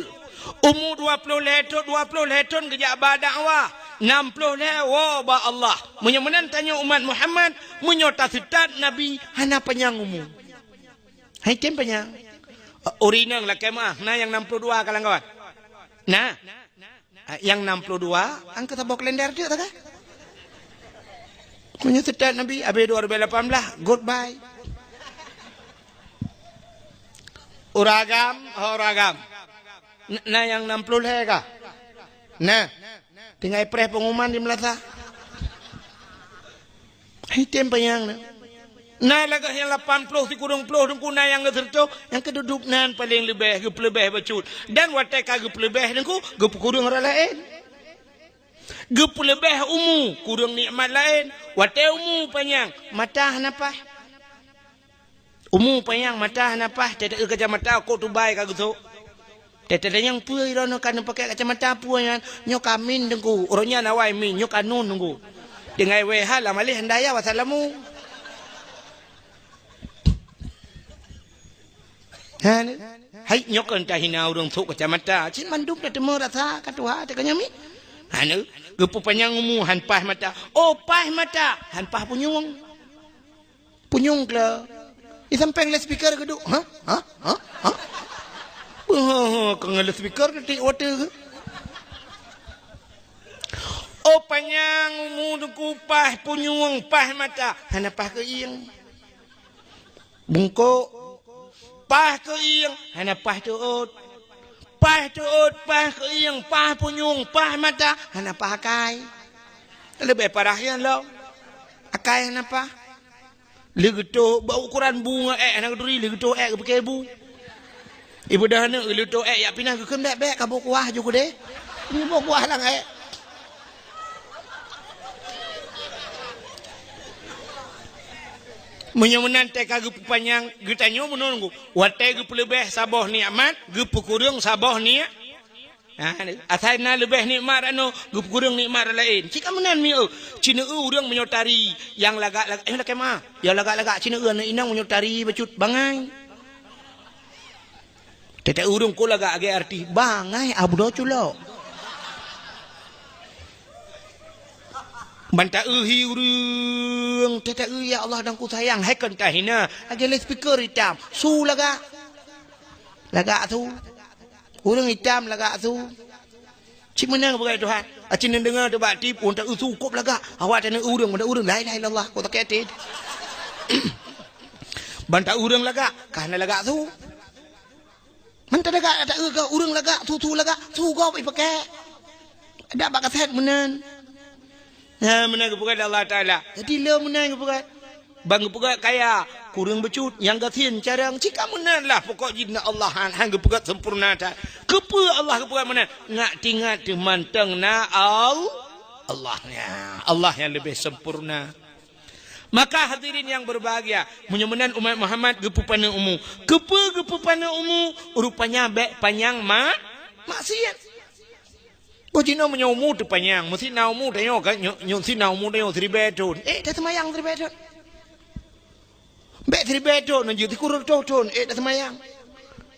Umu dua ploh lhée thon, dua ploh lhée thon geujak ba dakwah. Nam ploh lhée woe bak Allah. Meunyoe meunan tanyoe umat Muhammad, meunyoe taseutôt Nabi hana panyang umu. Hai tem panyang. Ureuëng inong lakée meuah, na nyang nam ploh dua ka lam gob? Na. Ah, nyang nam ploh dua, angka saboh kalender tu takah. Meunyoe seutôt Nabi, abéh dua ribu lapan belas, goodbye. Ureuëng agam, ho ureuëng agam. N-, na nyang nam ploh lhée kah? Na. Tinggai preh pengumuman di meulasa. Hai tem panyang na. Na lagée nyang lapan ploh sikureueng ploh teungku na nyang geuseureutoh, nyang keududuk nan paleng leubeh, geupeuleubeh bacut. Dan watée ka geupeuleubeh teungku, geupeukureueng rot laén. Geupeuleubeh umu, kureueng nikmat laén. Watée umu panyang, mata hana paih. Umu panyang mata hana paih, teuteue kacamata kok tubai ka geusok. Teuteue nyang peue droeneuh ka neupakée kacamata peue nyan, nyoe ka min teungku, uroe nyan awai min, nyoe ka nun teungku. Tinggai wéh ha lam aléh handai ya wasalamu. Ha, ni. Hai, nyoe kon tahina ureuëng sok kacamata. Cit mandum dah teumé rasa ka tuha teuka nyoe mi. Ha, ni. Geupeupanyang umu han paih mata. Oh, paih mata, han paih punyueng. Punyueng kla. Di sampéng loudspeaker geuduek. Ha? Ha? Ha? Ha? Beuh, keu ngon loudspeaker tiek water. Oh, panyang umu teungku paih punyueng, paih mata, hana paih keuieng. Bungkôk, paih keuieng, hana paih teuôt. Paih teuôt, paih keuieng, paih punyueng, paih mata, hana paih akai. Leubeh parah nyan lom. Akai hana paih. Lé geutoh bak ukuran bu ngon ék hana geuturi, lé geutoh ék geupike bu. Ibu dah aneuk lé geutoh ék yak pinah geukheun bék-bék ka boh kuah ju keudeh. Ni boh kuah lam ék. Meunyoe meunan teuka geupeupanyang geutanyoe meunan, watée geupeuleubeh saboh nikmat, geupeukureueng saboh nik-, Ha, asai na leubeh nikmat rot nyoe, geupeukureueng nikmat rot laén. Cit ka meunan mi, eu. Cit neu ureuëng meunyoe tari, nyang lagak-lagak, eh, lakée meuah. Nyang lagak-lagak cit neu aneuk inong meunyoe tari bacut bangai. Teutek ureuëng ko lagak lagée artis, bangai abdo culok. Ban ta-eu hi ureuëng, teutek eu ya Allah dan ku sayang, hai kon tahina, lagée loudspeaker itam, su lagak. Lagak su. Ureuëng itam lagak su. Cit meunan beugai Tuhan. Aci neudeungoe teuh bak tip, ureuëng ta-eu su kop lagak. Awak ta-eu ureuëng, meunan ureuëng, la ilaha illallah, kok sakét até. Ban ta-eu ureuëng lagak, ka hana lagak su. Mantong lagak ta-eu keu ureuëng lagak, su-su lagak, su gob ipakée. Dak bak kaset meunan. Nah, meunan geupeugah lé Allah Taala. Jadi, le meunan geupeugah. Ban geupeugah kaya, kureueng beucut, nyang gasien carông, cit ka meunan lah, pokok jih na Allah han, han geupeugah sempurna that. Keupeue Allah geupeugah meunan? Ngat tingat teuh mantong na Al-, Allah nya. Allah nyang leubeh sempurna. Maka hadirin yang berbahagia, meunyoe meunan umat Muhammad geupeupaneuk umu. Keupeue geupeupaneuk umu? Rupanya bèk panyang ma-, maksiat. Boh jinoe meunyoe umu teupanyang, meusti na umu tanyoe ka, nyoe, nyoe meusti na umu tanyoe siribèe thon. Eh, taseumayang siribèe thon. Bèk siribèe thon, nyoe jeuet sikureueng reutôh thon, eh, taseumayang.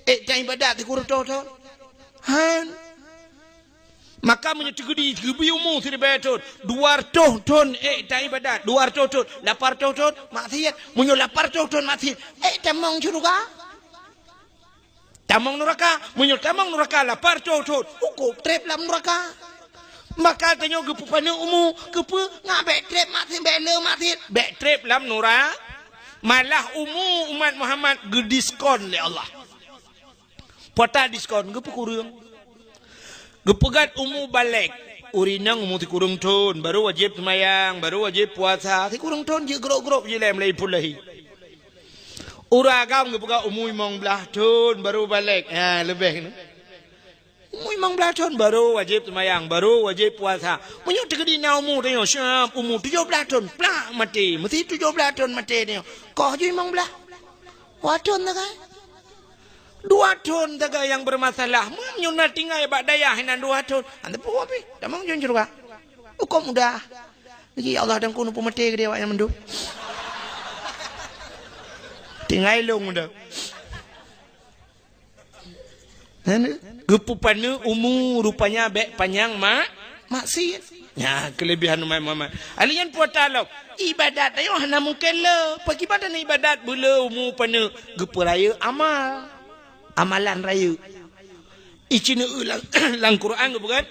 Eh, taibadat sikureueng reutôh thon. Han. Maka meunyoe teukeudi geubri umu siribèe thon, dua reutôh thon, eh, taibadat, dua reutôh thon, lapan reutôh thon maksiat. Meunyoe lapan reutôh thon maksiat, eh, tamong syeuruga. Tamong nuraka, meunyoe tamong nuraka lapan reutôh thon, hukôm trép lam nuraka. Maka tanyoe geupeupaneuk umu, keupeue? Ngat bèk trép maksiat, bèk le maksiat, bèk trép lam nura-, malah umu umat Muhammad geudiskon lé Allah. Pota diskon, geupeukureueng. Geupeugah umu balek, ureueng inong umu sikureueng thon, baru wajéb seumayang, baru wajéb puasa, sikureueng thon jeuet grop-grop jih lé mulai phôn lahé. Ureueng agam geupeugah umu limong blaih thon baru balek. Ha, leubeh keunoe. Umu limong blaih thon baru wajéb seumayang, baru wajéb puasa. Meunyoe teukeudi na umu tanyoe, siab umu tujoh blaih thon, plak maté. Meusti tujoh blaih thon maté tanyoe. Koh jih limong blaih. Dua thon sagai. Dua thon sagai nyang bermasalah. Meunyoe na tinggai bak dayah inan dua thon. Hana peue pih. Tamong jih syeuruga. Hukôm mudah. Lagi, ya Allah, dan keuneuk peumaté keu awak nyan mandum. Tinggai lôn dah. Hana? Geupeupaneuk umu rupanya bèk panyang ma-, maksiat. Nyan keulebihan umat Muhammad. Alèh nyan pota lom. Ibadat tanyoe hana mungken le. Pakriban ibadat beule umu paneuk geupeurayeuk amal. Amalan rayeuk. Ici neu lam, lam Quran geupeugah,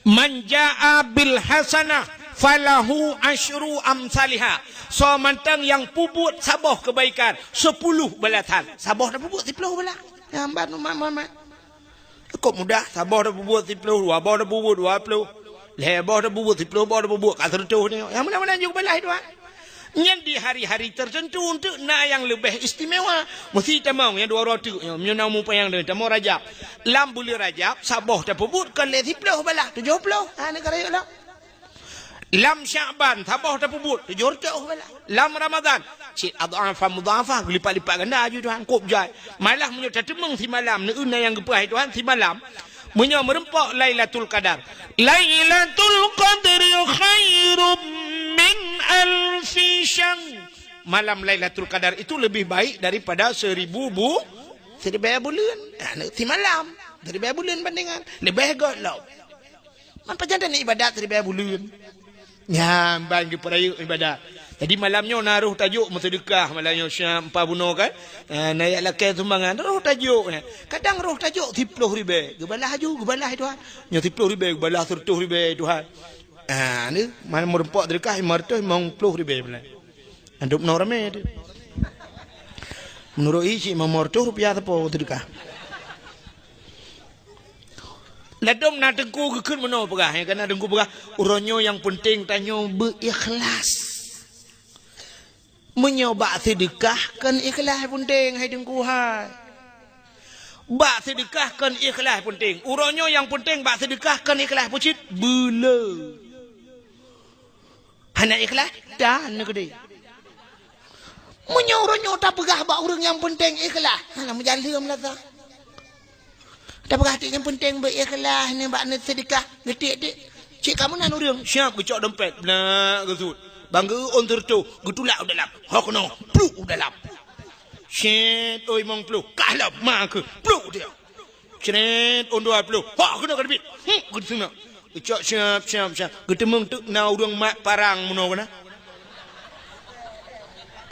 "Man jaa bil hasanah falahu asyru amsaliha." Soe mantong nyang peubuet saboh keubaikan, sepuluh balasan. Saboh tapeubuet siploh balaih. Nyan ban umat Muhammad. Kok mudah, saboh tapeubuet siploh, dua boh tapeubuet dua ploh. Lhèe boh tapeubuet siploh boh tapeubuet ka seureutôh nyoe. Nyang meunan-meunan jeuet balaih Tuhan. Nyan di hari-hari tertentu enteuk na nyang leubeh istimewa. Meusti tamong nyang dua uroe teuk nyoe, meunyoe na umu panyang deh, tamong Rajab. Lam buleuen Rajab, saboh tapeubuet kon lé siploh balaih, tujoh ploh. Ha, nyan ka rayeuk lom. Lam Syakban, saboh tapeubuet, tujoh reutôh balaih. Lam Ramadhan, cit adhafan mudhafah, geulipat-lipat ganda aju Tuhan, kôb jai. Malah meunyoe tateumeung simalam, neu na nyang geupeugah Tuhan simalam, meunyoe meureumpok Lailatul Qadar. Lailatul Qadri khairum min alfi syahr. Malam Lailatul Qadar itu lebih baik daripada seribu bu-, siribèe buleuen. Ah, simalam, siribèe buleuen bandingan. Leubeh göt lom. Man pajan taneuk ibadat siribèe buleuen. Nyan ban geupeurayeuk ibadat. Jadi malam nyoe na roh tajok meuseudeukah, malam nyoe siap empat bunoe kan. Ha, na jak lakèe sumbangan, roh tajok nyan. Kadang roh tajok siploh ribèe, geubalah aju, geubalah Tuhan. Nyoe siploh ribèe, geubalah seureutôh ribèe Tuhan. Ha, ni, mana meureumpok seudeukah lima reutôh limong ploh ribèe buleuen. Antuk meunoe ramè tu. Meunurot i cit limong reutôh rupiah sapo seudeukah. Ladôm na teungku geukheun meunoe peugah, ya, kan na teungku peugah, "Uroe nyoe nyang peunteng tanyoe beu-ikhlas." Meunyoe bak seudeukah kon ikhlas peunteng, hai teungku hai. Bak seudeukah kon ikhlas peunteng. Uroe nyoe nyang peunteng bak seudeukah kon ikhlas, peue cit? Beuleu. Hana ikhlas, dan neukeudeh. Meunyoe uroe nyoe tapeugah bak ureueng nyang peunteng ikhlas, hana meujan lheueh meulasa. Tapeugah tiek nyang peunteng beu-ikhlas, nibak neuseudeukah, geutiek-tiek. Cit ka meunan ureueng, siap geucok dompet, blah geusut. Ban geu-ôn seureutôh, geutulak u dalam. Ho keunoe, pluk u dalam. Cit, ôi limong ploh, kah lom, ma keuh, pluk u dalam. Cret, ôn dua ploh. Hok, keunoe ka teubiet. Hmm, geuteungoh. Geucok siap, siap, siap. Geuteumeung teuk na ureueng mat parang meunoe keunoe.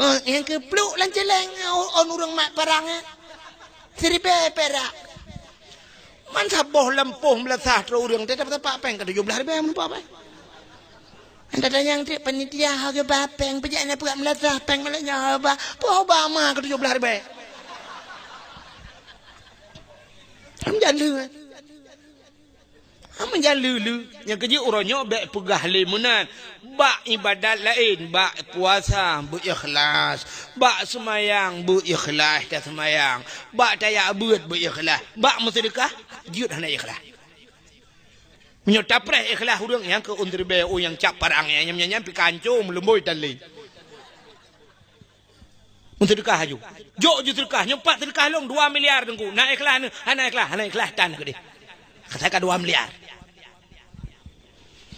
Oh, nyang keu pluk lam céléng, oh, ôn ureueng mat parang, eh. Siribèe pirak. Man saboh lampôh meulasah trok ureueng, teutab-teutab péng ka tujoh blah ribèe meunumpah péng. Anda tanyong cit panitia, "Ho geuba péng, peujak na peuet meulasah péng malam nyoe ho ba?" Peue ho ba ma keu tujoh blah ribèe? Ham jan lheueh. Ham Meujan le-le, nyang keujeuet uroe nyoe bék peugah lé meunan. Bak iébadat laén, bak puasa beu ikhlas, bak seumayang beu ikhlas taseumayang, bak tajak beuet beu ikhlas, bak meuseudeukah jeuet hana ikhlas. Meunyoe tapreh ikhlas ureuëng nyang keu ôn ribée, oh nyang cap parang, nyang nyan, nyan pih ka ancô meuleumboe tan lé. Meuseudeukah aju. Jok ju seudeukah, nyoe pat seudeukah lôn dua miliar Teungku. Na ikhlas neuh? Hana ikhlas, hana ikhlas tan keudeh. Asai ka dua miliar.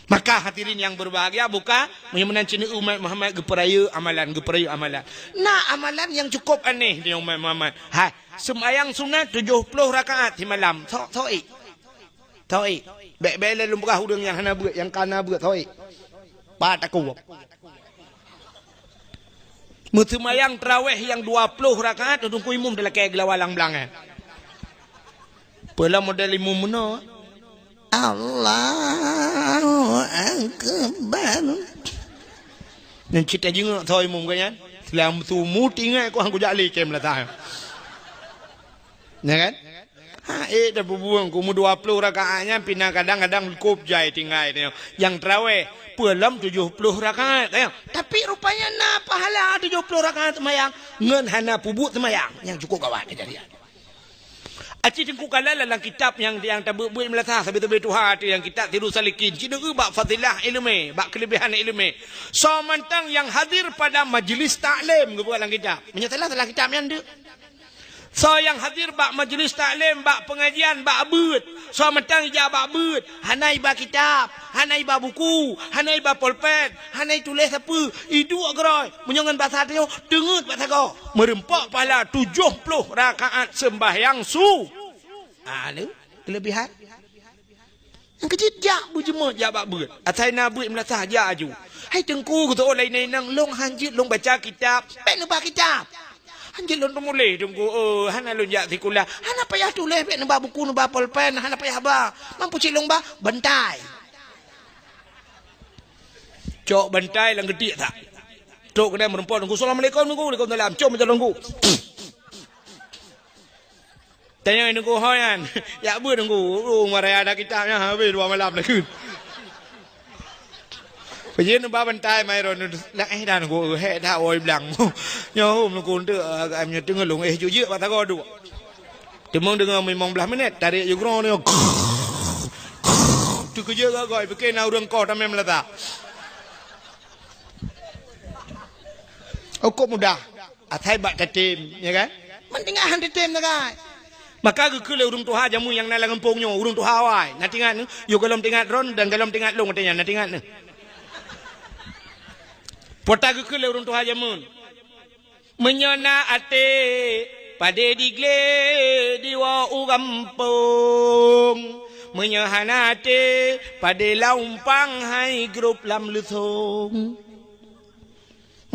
Maka hadirin yang berbahagia, buka meunyoe meunan ceuneuk umat Muhammad geupeurayeuk amalan, geupeurayeuk amalan. Na amalan nyang cukup aneh di umat Muhammad. Hai, seumayang sunat tujoh ploh rakaat simalam. Sok, sok ék. Sok ék. Bék-bék lé lôn peugah ureuëng nyang hana beuet, nyang ka na beuet, sok ék. Pat takue. Meuseumayang tarawih nyang dua ploh rakaat, Teungku imum dilakée geulawa lam blang, eh. Peue lom model imum meunoe? Allahu Akbar. Nyan cit tajingeuk soe imum keu nyan. Seulama sumu tingai ku hang kujak lé kém latah. Ya kan? Ha, eh, dah bubueng ku mu dua ploh rakaat nyan pina kadang-kadang kop jai tinggai tu. Nyang tarawih, peue lom tujoh ploh rakaat, ya. Tapi rupanya na pahala tujoh ploh rakaat seumayang ngon hana pubuet seumayang. Nyang cukup gawat kejadian. Aci Teungku kalon lam kitab nyang, nyang tabeuet-beuet meulasah sabe-sabe tuha tu nyang kitab Sirus Salikin. Cit bak fadilah ileumé, bak keulebihan ileumé. Soe mantong nyang hadir pada majlis taklim geupeugah lam kitab. Meunyoe salah, salah kitab nyan deuek. Soe nyang hadir bak majlis taklim, bak pengajian, bak beuet. Soe mantong ijak bak beuet, hana iba kitab, hana iba buku, hana iba polpen, hana ituléh sapeue, iduek keudroe. Meunyoe ngon basa tanyoe, teungeut bak sagoe. Meureumpok pahala tujoh ploh rakaat seumbahyang su. Ah, neu, keulebihan. Nyang keujeuet jak beujeumeut jak bak beuet. Asai na beuet meulasah jak aju. Hai Teungku, geuteuôt laén inong, lôn hanjeuet lôn baca kitab. Bék neuba kitab. Hanjeuet lôn teumuléh Teungku, eh, hana lôn jak sikula. Hana payah tuléh, bék neuba buku, neuba polpen, hana payah ba. Mampu cit lôn ba, bantai. Cok bantai lam geutiek that. Trok keunan meureumpok Teungku, "Assalamualaikum Teungku." "Waalaikumsalam." "Com baca Teungku." Tanyong Teungku ho nyan. Jak beuet Teungku. Oh, maraya ada kitab nyan habéh dua malam lakeue. Peujeuet neuba bantai mai ron. Dak eh dah Teungku, eh dah woi blang. Nyoe hom Teungku, eh, nyoe teungoh lôn eh jujeuek bak sagoe duek. Teuma deungoe limong blaih minét, tarék ju grong nyoe. Teukeujeuet gagoi, pike na ureuëng koh tamé meulata. Oh, kok mudah. Asai bak tatem, ya kan? Meutinggai han tatem sagai. Maka geukheun lé ureuëng tuha jameun nyang na lam gampông nyoe, ureuëng tuha awai. Na tingat neu, yôh gohlom tingat ron dan gohlom tingat lôn, katanya, na tingat neu. Pota geukheun lé ureuëng tuha jameun. Meunyoe na até, padé di glé diwoe u gampông. Meunyoe hana até, padé lam umpang hai grôp lam leusông.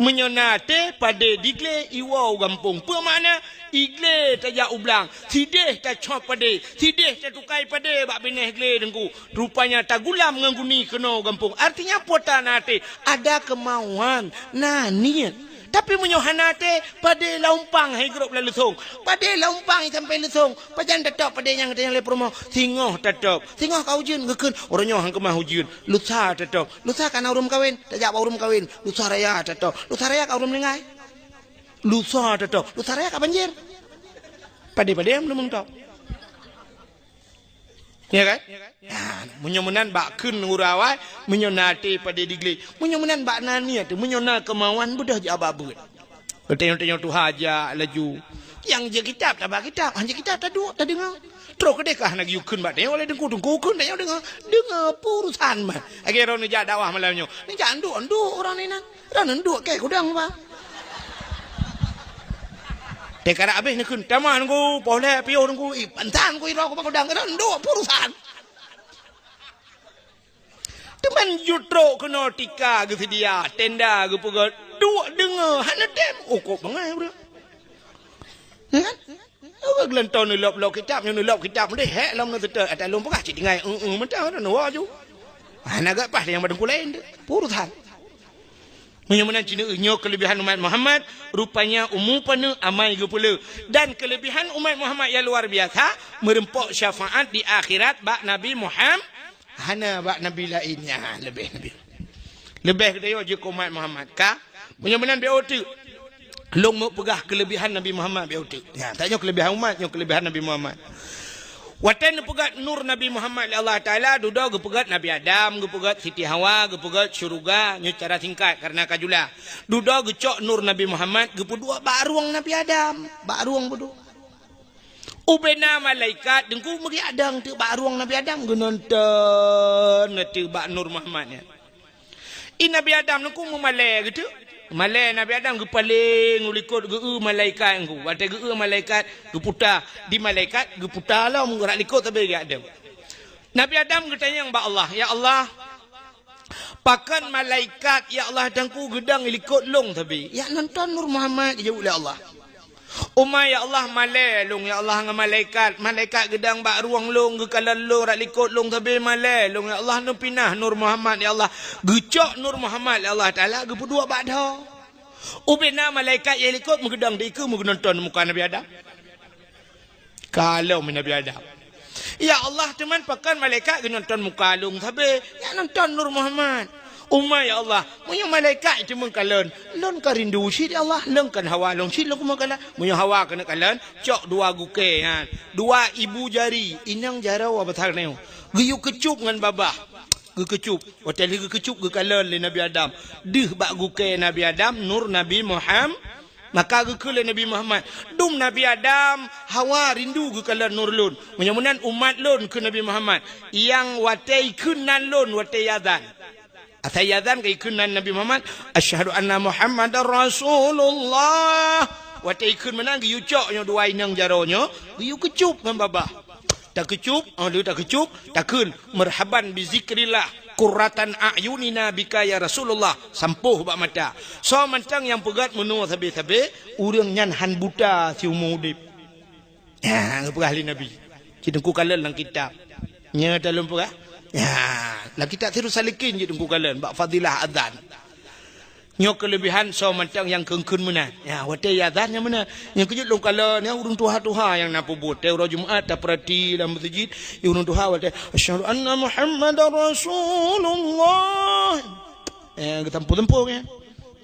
Meunyoe na até padé di glé iwoe u gampông. Peue makna? Di glé tajak u blang, sideh tacok padé, sideh tatukai padé bak binéh glé Teungku. Rupanya tagulam ngon guni keunoe u gampông. Artinya, pota na até, ada kemauan, na niet. Tapi meunyoe hana até, padé lam umpang hai grôp lam leusông. Padé lam umpang sampai leusông. Pajan tatôb padé nyang, nyang lé peurumoh? Singoh tatôb. Singoh ka ujeuen, geukheun, uroe nyoe han keumah ujeuen. Lusa tatôb. Lusa ka na ureuëng meukawen, tajak bak ureuëng meukawen. Lusa raya tatôb. Lusa raya ka ureuëng meuninggai. Lusa tatôb. Lusa raya ka banjir. Padé-padé meuneumeung tôb. Ya kan? Nah, meunyoe meunan bak kheun ureuëng awai, meunyoe na até padé di glé. Meunyoe meunan bak na niet, meunyoe na keumauan beudôh jak bak beuet. Tanyoe-tanyoe tuha jak laju. Nyang jeuet kitab, taba kitab. Han jeuet kitab, taduek, tadeungoe. Trok keudeh ka hana geuyue kheun bak tanyoe lé Teungku, Teungku kheun tanyoe deungoe. Deungoe, peue urusan mah. Lagée droeneuh jak dakwah malam nyoe. Neujak nduk-nduk ureuëng inan. Droeneuh nduk keu gudang ba. Teuka habéh neukheun, tamah Teungku, poh lhée piôh Teungku, ih, pantan ku iroe ku bak gudang. Droeneuh nduk, peue urusan. Teuma jeuet trok keunoe tika geuseudia, tenda geupeugah, duek deungoe, hana tem, oh, kok bangai ureuëng. Ya kan? Ureuëng geulantong neulop-lop kitab, nyoe neulop kitab, deh, hék lom neuteutôt, ata lôn peugah cit tinggai, eu-eu mantong, neuwoe ju. Hana gak paih nyang bak Teungku laén tu, peue urusan. Meunyoe meunan cit nyoe keulebihan umat Muhammad, rupanya umu paneuk amai geupeuleueh. Dan keulebihan umat Muhammad nyang luar biasa, meureumpok syafaat di akhirat bak Nabi Muham-, Hana bak nabi laén. Nyan leubeh nabi. Leubeh geutanyoe jeuet keu umat Muhammad. Ka? Meunyoe meunan bèk uteuk. Lôn meu peugah keuleubihan Nabi Muhammad bèk uteuk. Nyan, tanyoe keuleubihan umat, nyoe keuleubihan Nabi Muhammad. Watèe neupeugèt nur Nabi Muhammad lé Allah Taala, dudoe geupeugèt Nabi Adam, geupeugèt Siti Hawa, geupeugèt syeuruga, nyoe cara singkat kareuna ka jula. Dudoe geucok nur Nabi Muhammad, geupeuduek bak rueng Nabi Adam, bak rueng peuduek. Ubena malaikat teungku meugeuadang teuk bak rueng Nabi Adam, geunonton teuk bak nur Muhammad nyan. I Nabi Adam nyan ku meumalèe geuteuk. Malèe Nabi Adam geupaleng u likot geu-eu malaikat nyan ku. Watèe geu-eu malaikat geuputa, di malaikat geuputa lom rot likot sabe geuadam. Nabi Adam geutanyong bak Allah, "Ya Allah, pakon malaikat, ya Allah, teungku geudong i likot lôn sabe?" "Jak nonton Nur Muhammad," geujaweueb lé Allah. "Uma, ya Allah, malèe lôn, ya Allah, ngon malaikat. Malaikat geudong bak rueng lôn, geukalon lôn, rot likot lôn sabe malèe lôn, ya Allah, neupinah Nur Muhammad, ya Allah." Geucok Nur Muhammad lé Allah Taala, geupeuduek bak dhoe. Ubena malaikat nyang likot meugeudong di keue meugeunonton muka Nabi Adam. Kalon Nabi Adam. "Ya Allah, teuma pakon malaikat geunonton muka lôn sabe, jak nonton Nur Muhammad." "Uma, ya Allah, meunyoe malaikat teuma kalon, lôn ka rindu cit, ya Allah, lôn kan hawa lôn cit lôn keumeung kalon." Meunyoe hawa keuneuk kalon, cok dua gukèe nyan, dua ibu jari, inong jaroe basa nyoe, geuyue keucup ngon babah. Geukeucup. Watèe lheueh geukeucup geukalon lé Nabi Adam. Deuh bak gukèe Nabi Adam, nur Nabi Muham-, maka geukheun lé Nabi Muhammad, "Dum Nabi Adam, hawa rindu geukalon nur lôn. Meunyoe meunan umat lôn," kheun Nabi Muhammad, "nyang watèe ikheun nan lôn watèe azan." Asai azan ka ikheun nan Nabi Muhammad, "Asyhadu anna Muhammadar Rasulullah." Watèe ikheun meunan geuyue cok nyoe dua inong jaroe nyoe, geuyue keucup ngon babah. Takeucup, oh, lheueh takeucup, takheun, "Marhaban bi zikrillah, qurratan a'yunina bika ya Rasulullah." Sampôh bak mata. Soe mantong nyang peugèt meunoe sabe-sabe, ureueng nyan han buta siumu udép. Nyan geupeugah lé Nabi. Cit teungku kalon lam kitab. Nyan ta lôn peugah. Nyan, lam kitab Sirus Salikin cit teungku kalon bak fadilah azan. Nyoe keuleubihan soe mantong nyang kheun-kheun meunan. Ya, watèe azan nyan meunan. Nyang keujeuet lôn kalon, nyan ureueng tuha-tuha nyang na peubuet. Watèe uroe Jumat tapeurati lam meuseujid, ureueng tuha watèe, "Asyhadu anna Muhammadar Rasulullah." Eh, geutampu-tampu nyan.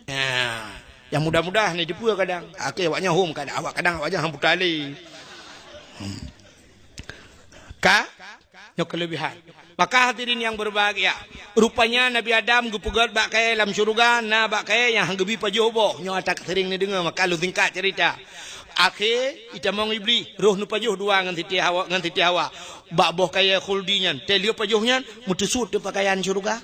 Ya, nyang mudah-mudah ni dipeue kadang. Akhé awak nyan hom kadang, awak kadang awak nyan han buta lé. Hmm. Ka? Nyoe keuleubihan. Maka hadirin nyang berbahagia, rupanya Nabi Adam geupeugèt bak kayèe lam syeuruga, na bak kayèe nyang han geubi pajoh boh. Nyoe ata seuring neudeungoe, maka lôn singkat cerita. Akhé itamong Iblih, roh neupajoh dua ngon Siti Hawa, ngon Siti Hawa. Bak boh kayèe khuldi nyan, teuh lheueh pajoh nyan, meuteusut teuk pakaian syeuruga.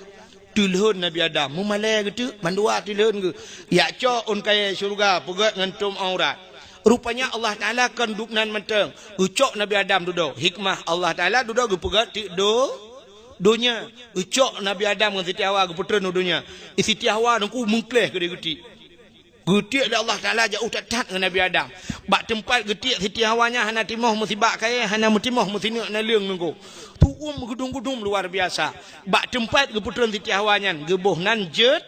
Teulhon Nabi Adam, meumalèe geuteuk, mandua teulhon geuh. Jak cok ôn kayèe syeuruga, peugèt ngon tom aurat. Rupanya Allah Taala kon dubnan mantong. Geucok Nabi Adam dudoe. Hikmah Allah Taala dudoe geupeugèt teuk do-, donya. Geucok Nabi Adam ngon Siti Hawa geupeutreun u donya. Siti Hawa teungku meukleh keudéh geutiek. Geutiek lé Allah Taala jauh that-that ngon Nabi Adam. Bak teumpat geutiek Siti Hawa nyan hana timoh meusibak kayèe, hana meutimoh meusineuk naleueng teungku. Tuom geudum-geudum luar biasa. Bak teumpat geupeutreun Siti Hawa nyan geuboh nan Jed-,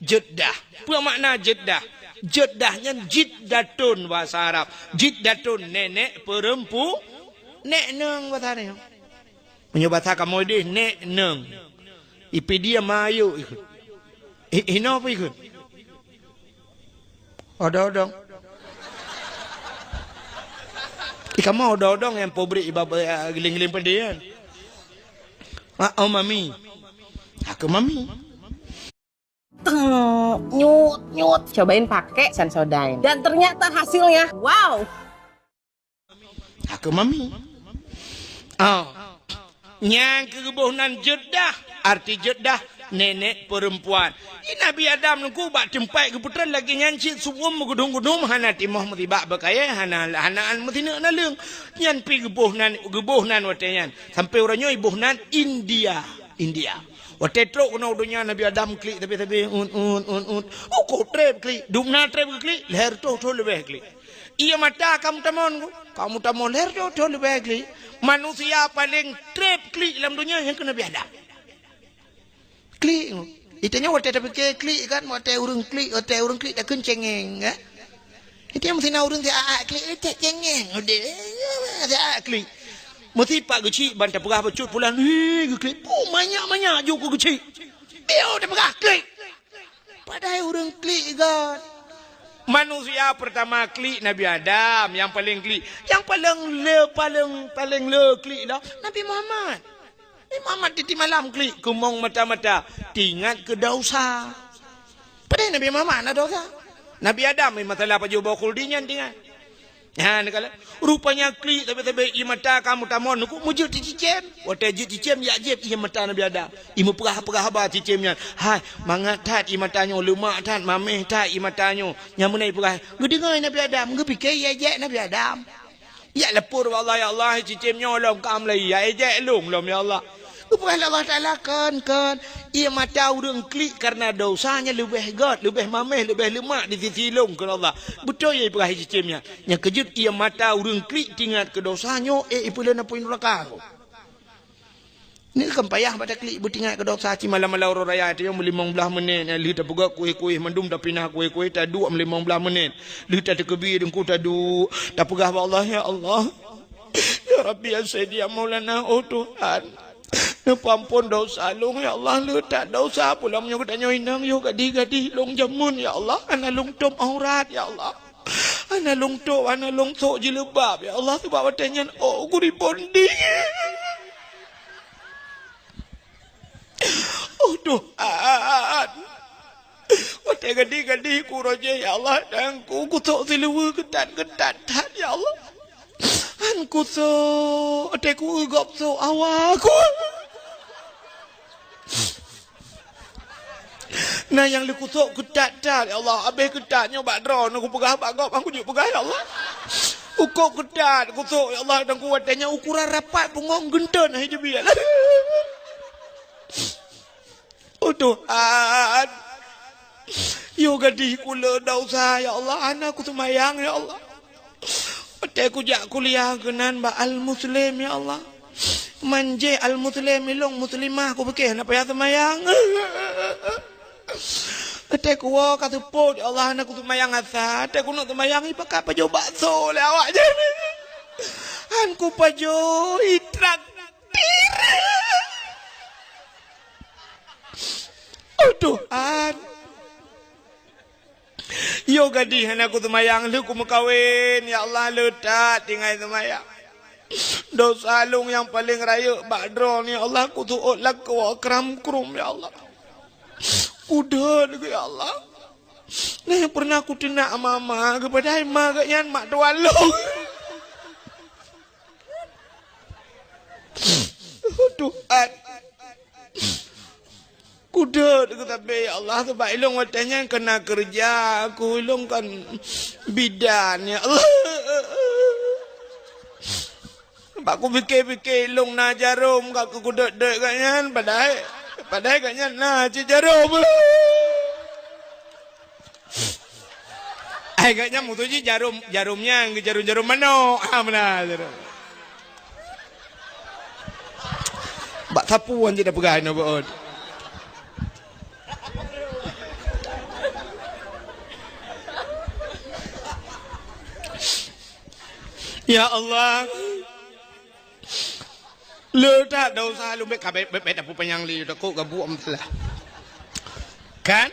Jeddah. Peue makna Jeddah? Jeddah nyan jiddatun bahasa Arab. Jiddatun nènèk peurempu-, nèk nong bahasa Arab. Meunyoe basa kamoe deh, nèk nong. Ipi dia mayuk ikheun. I-, inoe peue ikheun? Odong-odong. I kamoe odong-odong nyang pabrik iba-, eh, giling-giling peudeh kan. Ah, oh, mami. Aku mami. Teng, nyut, nyut. Cobain pakai Sensodyne. Dan ternyata hasilnya, wow. Aku mami. Oh. Nyang keuboh nan Jeddah, arti Jeddah, nenek perempuan. Di Nabi Adam nungku bak teumpat geupeutreun lagèe nyan cit, su'um meugudum-gudum, hana timoh meusibak beukayèe, hana, hana an meusineuk naleueng. Nyan pi geuboh nan, geuboh nan watèe nyan. Sampai uroe nyoe iboh nan India. India. Watèe trok keunoe u donya Nabi Adam klik sabe-sabe, un, un, un, un. Ukoh treb klik, dum na treb geuklik, lhèe reutôh thôn leubeh klik. Ie mata ka meutamong, ka meutamong lhèe reutôh thôn leubeh klik. Manusia paleng treb klik lam donya nyan keuh Nabi Adam. Klik. Itanyoe watèe tapike klik kan, watèe ureueng klik, watèe ureueng klik takheun cengeng, kan? Itanyoe meusinan ureueng siat klik, eh, cengeng, udeh, siat klik. Meusipat geuchik ban tapeugah bacut pulan, "Hi, geuklik." Puh, manyak-manyak ju keu geuchik. Bieu tapeugah klik. Padahai ureuëng klik gét. Manusia pertama klik Nabi Adam, nyang paleng klik. Nyang paleng le, paleng, paleng le klik lah Nabi Muhammad. Nabi Muhammad tiep-tiep malam klik, keumong mata-mata, tingat keu dosa. Padahai Nabi Muhammad hana dosa. Nabi Adam, eh, masalah pajoh boh khuldi nyan tingat. Ha, neukalon. Rupanya klik sabe-sabe ie mata ka meutamon, kok meujeuet cicém. Watée jeuet cicém, jak jieb ie mata Nabi Adam. Imeupeugah-peugah haba cicém nyan. "Hai, mangat that ie mata nyoe, leumak that, maméh that ie mata nyoe." Nyang meunan ipeugah. Geudeungoe Nabi Adam, geupike ie jek Nabi Adam. Jak lapor bak Allah, "Ya Allah, cicém nyoe lom ka meulayeue, jak ejek lôn lom, ya Allah." Geupeugah lé Allah Taala, "Kon, kon, ie mata ureuëng klik kareuna dosa nyan leubeh gét, leubeh maméh, leubeh leumak di sisi lôn," kheun Allah. Beutôi ya ipeugah cicém nyan. Nyang keujeuet ie mata ureuëng klik tingat keu dosa nyoe, eh, ipeuleueh apui neuraka. Nyoe kan payah bak taklik beutingat keu dosa cit malam-malam uroe raya, teuh meulimong blaih menit, lheueh tapeugöt kueh-kueh mandum, tapinah kueh-kueh, taduek meulimong blaih menit. Lheueh tateukeubie deungku taduek, tapeugah bak Allah, "Ya Allah, ya Rabbi, ya Sayyidi, ya Maulana, oh Tuhan, neupeuampon dosa lôn, ya Allah, le that dosa pulang meunyoe geutanyoe inong yoh gadih-gadih lôn jameun, ya Allah, hana lôn tôb aurat, ya Allah." Hana lôn tôb, hana lôn sôk jilbab, ya Allah, sabab watée nyan ôk kuribon dingin. Oh Tuhan, watée gadih-gadih ku rojée, ya Allah, dan ku, ku sôk siluweue keutat-keutat that, ya Allah. Han ku sôk, watée ku eu gob sôk awa ku. Na nyang lheueh kusôk keutat-tat, ya Allah. Abéh keutat nyoe bak droeneuh kupeugah bak gob, han kujeuet peugah, ya Allah. Ukôb keutat kusôk, ya Allah, dan ku watée nyan ukuran rapat bungong geunteuen hai teubiet. Oh Tuhan. Yoh gadih ku le dosa, ya Allah. Hana kuseumayang, ya Allah. Watée kujak kuliah keunan bak Al-Muslim, ya Allah. Manjeh Al-Muslim, ilong muslimah, kupike hana payah seumayang. Watée kuwoe ka seupôt, ya Allah, hana kuseumayang asa. Watée kuneuk seumayang, ipakat pajoh bakso lé awak nyan. Han kupajoh, itraktir. Oh Tuhan. Yoh gadih hana kuseumayang, lheueh kumeukawen, ya Allah, le that tinggai seumayang. Dosa lôn nyang paleng rayeuk bak droeneuh, ya Allah, kuseuôt lakoe kram-krum, ya Allah. Kudeuet geuh, ya Allah. Nah, nyang pernah kuteunak mama geuh, padahai ma geuh nyan mak tuan lôn. Tuhan. Kudeuet keu sabe, ya Allah, sabab ilong watée nyan keunan keureuja, aku ilong kan bidan, ya Allah. Bak kupike-pike ilong na jarom ka kudeuet-deuet gobnyan, padahai, padahai gobnyan na cit jarom. Ai gobnyan musoh jih jarom, jarom nyan, jarom-jarom manok. Ah, meunan jarom. Bak sapu han jeuet tapeugah inoe beuôt. Ya Allah. Le that dosa lôn, bék ka, bék, bék, bék tapeupanjang lé, takot gabuek masalah. Kan?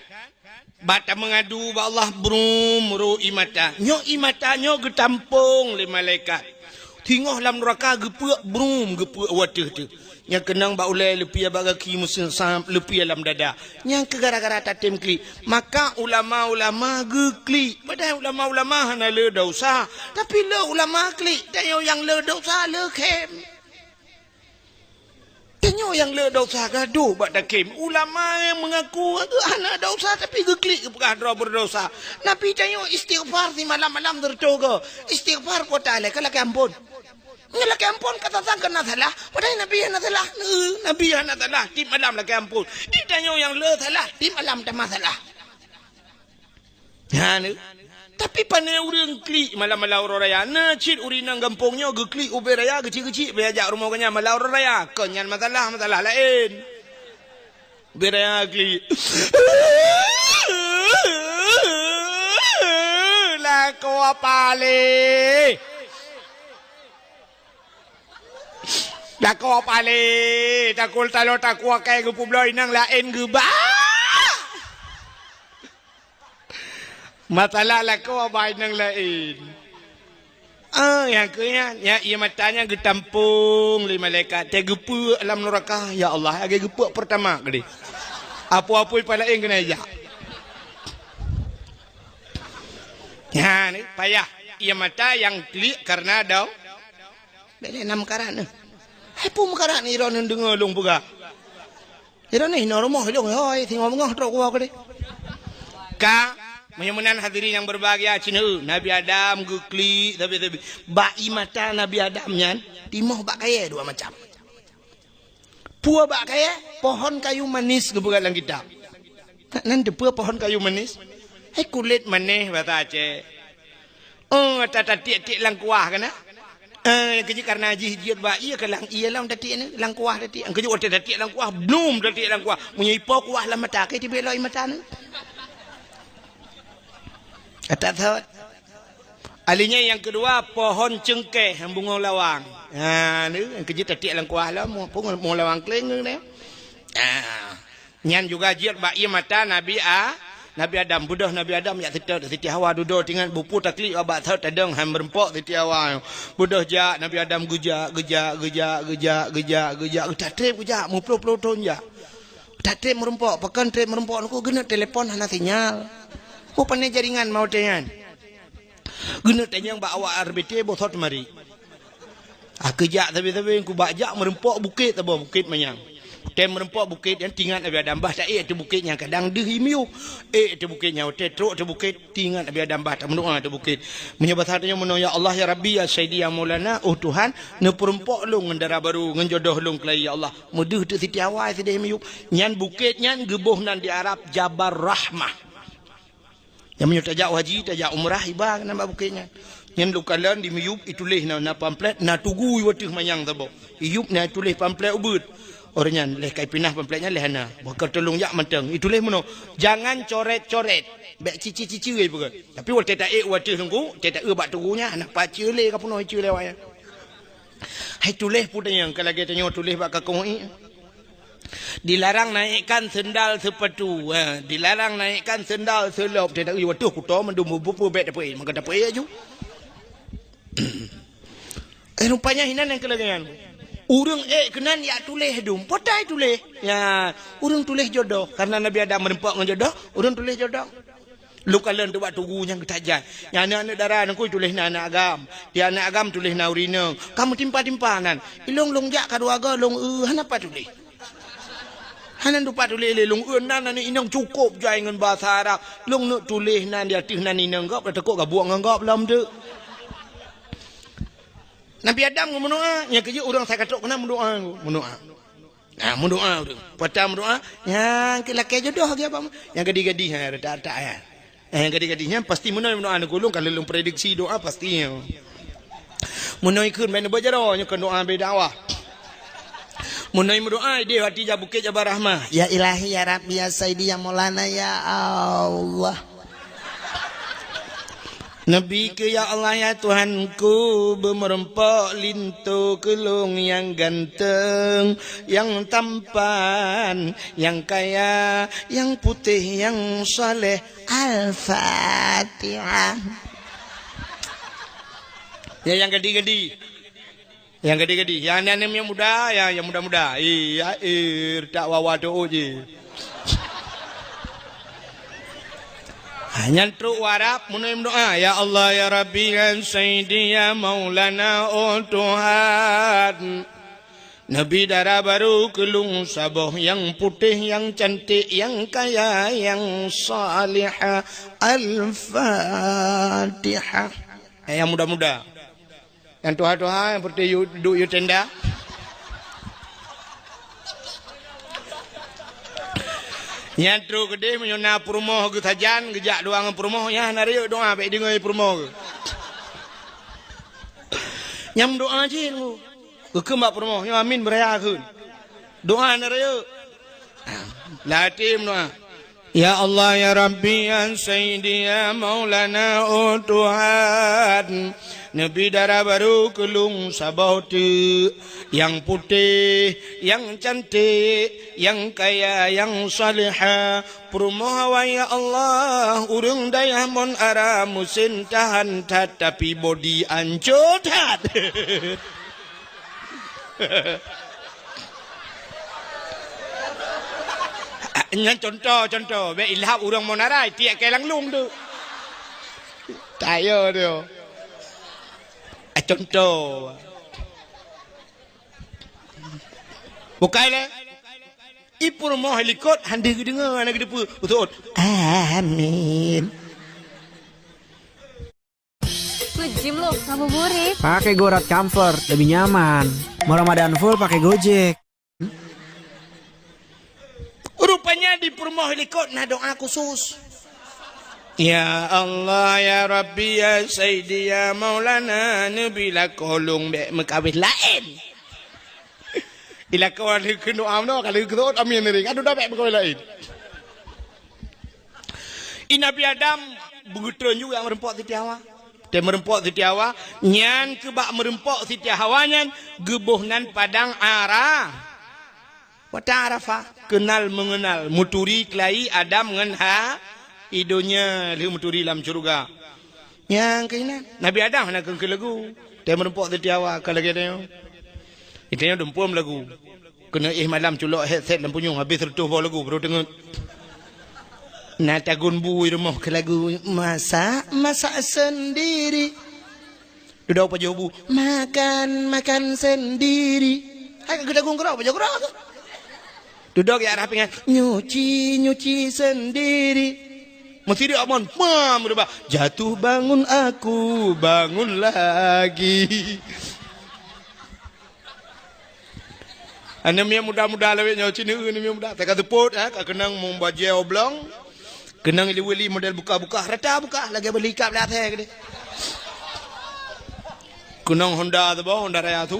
Bak tameungadu bak Allah, brum, roh ie mata. Nyoe ie mata nyoe geutampong lé malaikat. Singoh lam nuraka geupeuek, brum, geupeuek u ateueh teuh. Nyang keunong bak ulée, leupie bak gaki, meuseusam, leupie lam dada. Nyang keu gara-gara tatem klik. Maka ulama-ulama geuklik. Padahai ulama-ulama hana le dosa. Tapi le ulama klik. Tanyoe nyang le dosa, le khém. Tanyoe nyang le dosa gadôh bak takhém. Ulama nyang meungaku hana dosa, tapi geuklik geupeugah droe beudosa. Nabi tanyoe istighfar simalam-malam sireutôh goe. Istighfar po talah ka lakée amphon. Nyoe lakée amphon ka tasangka na salah, padahai Nabi hana salah. Neu, Nabi hana salah, tiep malam lakée amphon. Di tanyoe nyang le salah, tiep malam tamah salah. Nyan. Tapi pane ureuëng klik malam-malam uroe raya? Na cit ureuëng inong gampông nyoe geuklik ubé raya geuchik-geuchik, bèk jak rumoh gobnyan malam uroe raya. Kon nyan masalah, masalah laén. Ubé raya klik. Lakoe palé. Lakoe palé, takul taloe takue kayée geupeubloe inong laén geuba. Masalah lakoe ba inong laén. Ah, nyang keu nyan, nyang ié mata nyan geutampong lé malaikat, teugeupeuek lam neuraka. Ya Allah, lagée geupeuek peurtama keudeh. Apui-apui pih laén keuneuk jak. Nyan, payah. Ié mata nyang klik kareuna dong. Bèk lé na meukarat neuh. Hai peue meukarat neuh, droeneuh deungoe lôn peugah. Droeneuh inoe rumoh lôn, hôi, singoh beungoh trok kuwoe keudeh. Ka, meunyoe meunan hadirin nyang berbahagia, cit neu, Nabi Adam geuklik sabe-sabe. Bak ié mata Nabi Adam nyan, timoh bak kayée dua macam. Peue bak kayée? Pohon kayu manis geupeugah lam kitab. Nan teupeue pohon kayu manis? Hai kulét manéh basa Aceh. Oh, ta-, tatiek-tiek lam kuah kana? Eh, keujeuet kareuna jih jeuet bak ié keulang ié lam tatiek ni, lam kuah tatiek. Keujeuet watée tatiek lam kuah, blum tatiek lam kuah. Meunyoe ipo kuah lam mata, keu tibée lom ié mata ni. Ata thot. Ahli nyan nyang keudua, pohon ceungkéh nyang bungong lawang. Ha, ni nyang keujeuet tatiek lam kuah lom, bungong, bungong lawang kleng ni. Ha. Nyan juga jeuet bak ié mata Nabi A-, Nabi Adam. Beudôh Nabi Adam jak seutôt, Siti Hawa dudoe tingat bupu taklik bak thot tadong han meureumpok Siti Hawa. Beudôh jak Nabi Adam geujak, geujak, geujak, geujak, geujak, geujak, geutak treb geujak, meuploh-ploh thon jak. Geutak treb meureumpok, pakon treb meureumpok nyan keuh geuneuk telepon hana sinyal. Oh, pané jaringan maute nyan. Geuneuk tanyong bak awak R B T boh thot teumari. Ah, keujak sabe-sabe, kubak jak meureumpok bukét saboh, bukét manyang. Tem meureumpok bukét nyan tingat Nabi Adam, bah taék ateueh bukét nyan kadang deuh ié miyueb. Ék ateueh bukét nyan, watée trok ateueh bukét, tingat Nabi Adam bah tameudoá ateueh bukét. Meunyoe basa tanyoe meunoe, "Ya Allah, ya Rabbi, ya Sayyidi, ya Maulana, oh Tuhan, neupeureumpok lôn ngon dara barô, ngon jodoh lôn keulayi, ya Allah." Meudeuh teuk Siti Hawa sideh ié miyueb. Nyan bukét nyan geuboh nan di Arab Jabal Rahmah. Nyang meunyoe tajak haji, tajak umrah, iba keunan bak bukét nyan. Nyan lôn kalon di miyueb ituléh na, na pamflet, na tugu ié ateueh manyang saboh. Iyueb na ituléh pamflet ubeuet. Óh lheueh nyan, lheueh ka ipinah pamflet nyan lheueh hana. Bah ka teulông jak mantong. Ituléh meunoe, "Jangan coret-coret." Bèk cici-cici ié peugah. Tapi watée taék u ateueh teungku, watée taeu bak tugu nyan, hana pace lé ka peunoh ice lé awak nyan. Hai tuléh peue tanyong, ka lagée tanyoe tuléh bak kakong ié. Dilarang naikkan sendal sepatu. Ha, dilarang naikkan sendal selop. Teudak, "Ui, wateuh kuto mandum bubu bèk dapeuék." Maka dapeuék aju. Eh, rupanya hinan nyang keulagian. Ureuëng ék keunan jak tuléh dum. Potai tuléh. Ya, ureuëng tuléh jodoh. Karena Nabi Adam meureumpok ngon jodoh, ureuëng tuléh jodoh. Lôn kalon teuk bak tugu nyang geutajak. Nyang aneuk-aneuk dara nyan keuh tuléh na aneuk agam. Di aneuk agam tuléh na ureueng inong. Ka meutimpa-timpa nan. Ilong lôn jak ka dua goe lôn eu hana pat tuléh. Hana dupat tuléh lé lôn eu nan aneuk inong cukôp jai ngon basa Arab. Lôn neuk tuléh nan di ateueh nan inong gob, takot gabuek ngon gob lom teuk. Nabi Adam ngon meudoá, nyang keujeuet ureueng sakatok keunan meudoá, meudoá. Nah, meudoá ureueng. Peue ata meudoá, nyang keu lakée jodoh geuh abang. Nyang gadih-gadih, ha, retak-retak, ya. Eh, nyang gadih-gadih nyan pasti meunoe meudoá neugulong, ka lôn prediksi doá pasti nyoe. Meunoe kheun bèk neuba jaroe nyoe keu doá bak dakwah. Meunoe meudoá idéh hati jak bukét Jabal Rahmah. Ya Ilahi, ya Rabbi, ya Sayyidi, ya Maulana, ya Allah. Neubri keu, ya Allah, ya Tuhanku, beumeureumpok linto keu lôn nyang ganteng, nyang tampan, nyang kaya, nyang putéh, nyang saleh. Al-Fatihah. Ya, nyang gadih-gadih. Nyang gadih-gadih. Nyang aneuk nyang muda, ya, nyang muda-muda. Iya, eh, retak wawa teuôt jih. Ha, nyan trok u Arab, meunoe meudoá, "Ya Allah, ya Rabbi, ya Sayyidi, ya Maulana, oh Tuhan. Neubri dara barô keu lôn saboh, nyang putéh, nyang cantik, nyang kaya, nyang salihah." Al-Fatihah. Eh, nyang muda-muda. Nyang tuha-tuha nyang peureute yue, duek yue tenda. Nyan trok keudeh meunyoe na peurumoh geuh sajan, geujak dua ngon peurumoh, nyan hana rayeuk doá, bèk deungoe peurumoh geuh. Nyang doá cit, geukheun bak peurumoh, nyoe amin beuraya kheun. Doá hana rayeuk. Lam até meudoá. Ya Allah, ya Rabbi, ya Sayyidi, ya Maulana, oh Tuhan, neubi dara barô keu lôn saboh teuk, nyang putéh, nyang cantik, nyang kaya, nyang salihah. Peurumoh awai, ya Allah, ureuëng dayah Monara, musén tahan that, tapi bodi ancô that. Nyan contoh, contoh. Bék ilhab ureuëng Monara, tiek keu lam lôn tu. Tayo dia. Ah, contoh. Bukai lé. Ipeurumoh likot hana geudeungoe, hana geuteupeue. Beutôi. Amin. Kujim loh, ngabuburit. Pakai Gorat Comfort, lebih nyaman. Mau Ramadan full pakai Gojek. Rupanya di peurumoh likot na doa khusus. Ya Allah, ya Rabbi, ya Sayyidi, ya Maulana, neubi lakoe lôn bék meukawén laén. Ilakoe lheueh keunoe amnoe, ka lheueh keunoe amin ring. Aduh, dah bék meukawén laén. I Nabi Adam beugeutrön juga meureumpok Siti Hawa. Watée meureumpok Siti Hawa, nyan keubak meureumpok Siti Hawa nyan geuboh nan padang Ara-, watée Arafah, kenal mengenal, meuturi keulayi Adam ngon Ha-, i donya lheueh meuturi lam syeuruga. Nyang keuinan, Nabi Adam hana keu-, keu lagu. Teumeureumpok Siti Hawa ka lagée nyoe. Itée nyoe dumpom lagu. Keuneuk éh malam culok headset lam punyueng, habéh seureutôh boh lagu, baru deungoe. Na tagun bui rumoh keu lagu, masak, masak sendiri. Dudoe pajoh bu, makan, makan sendiri. Hai ka geutagun keudroe, pajoh keudroe. Dudoe jak rhah pingan, nyuci, nyuci sendiri. Meusidroe amon, mam, reubah. Jatuh bangun aku, bangun lagi. Aneuk miet muda-muda lawét nyoe, ci neueu aneuk miet muda. Teuka seupôt, eh, ka keunong meubajée oblong. Keunong li-li model buka-buka, rata buka, lagée beulikap lé asée keudeh. Keunong Honda teuboh, Honda Raya tu.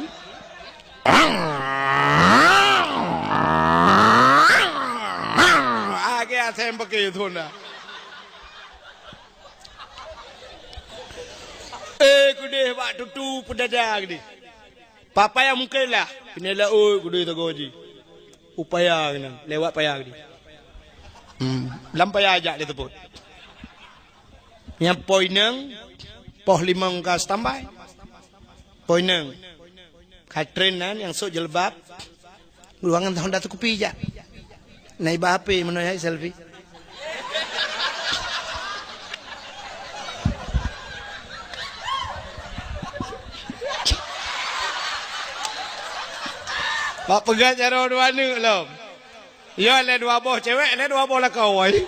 Lagée asée pakai tu Honda. Eh, keudeh bak tutu peudada keudeh. Papa nyang mungken lah. Keuneuk laôt keudeh sagoe jih. U paya keunan, lewat paya keudeh. Hmm, lam paya jak lé seupôt. Nyang poh inong, poh limong ka standby. Poh inong. Ka tren nan nyang sôk jilbab. Ruangan Honda teukupi jak. Na iba H P meunoe hai selfie. Bak peugah jaroe dua aneuk lom. Yo lé dua boh cewek, lé dua boh lakoe.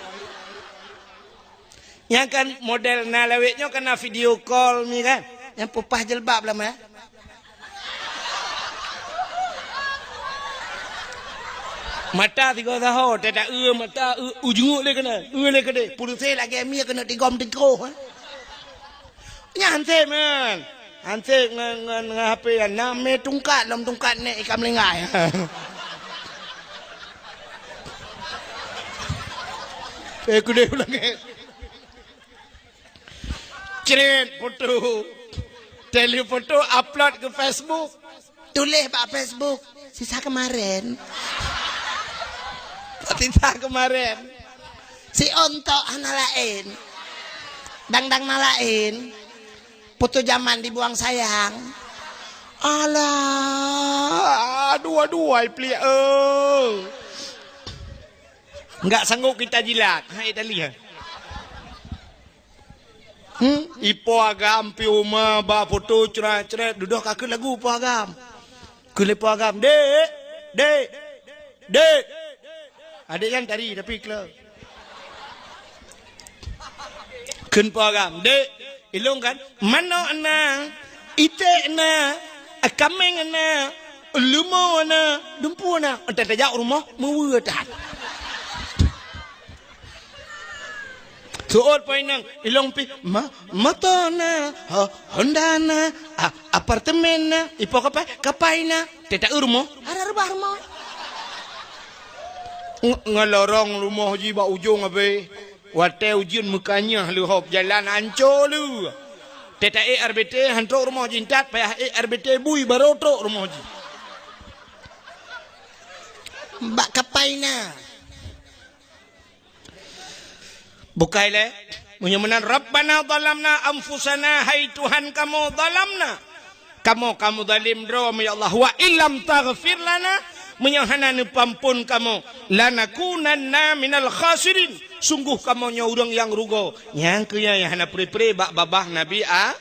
Nyang kan model na lawét nyoe kan na video call mi kan. Nyang peupah jilbab lam, eh. Mata sigoe saho, teuta eu mata, eu, eu junguk lé keunan, eu lé keudeh. Puluse lagée mi keuneuk tigom tingkoh, eh. Nyan hansép nyan. Hansép ngon, ngon, ngon H P nyan. Na mé tungkat lom tungkat nek ikan melinggai. Eh, keudeh ulang, eh. Cret foto. Teli foto upload ke Facebook. Tuléh bak Facebook, "Sisa kemarin." Sisa kemarin. Si ontok hana laén. Dang-dang na laén. Foto zaman dibuang sayang. Alah, aduh, aduh, ai pliek, eh. Enggak sanggup kita jilat. Hai, Daliah. Hmm? Ipo agam pi uma ba foto cret-cret, dudoe ka kheun lagu po agam. Kheun lé po agam, "Dek, dek, dek." Adek nyan tari tapi kle. Kheun po agam, "Dek, ilong kan, mano na, itek na, kameng na, lumo na, dumpu na." Entat tajak rumoh, meuwe that. Seuôt po inong, ilong pih, ma-, moto na, ho-, honda na, a-, apartemen na, ipo kapai, kapai na, teuta eu rumoh, hana reubah rumoh. Ngeulorong rumoh jih bak ujong abéh. Watée ujeuen meukanyah leuhob jalan anco lé. Teuta ék R B T han trok rumoh jih, intat payah ék R B T bui barô trok rumoh jih. Bak kapai na. Bukai lé. Meunyoe meunan, "Rabbana zalamna anfusana," hai Tuhan kamoe, "zalamna," kamoe, kamoe zalim droe, ya Allah, "wa illam taghfir lana," meunyoe hana neupeuamphon kamoe, "lanakunanna minal khasirin," sunggoh kamoe nyoe ureuëng nyang rugoe. Nyang keuh nyan nyang hana pre-pre bak babah Nabi A-,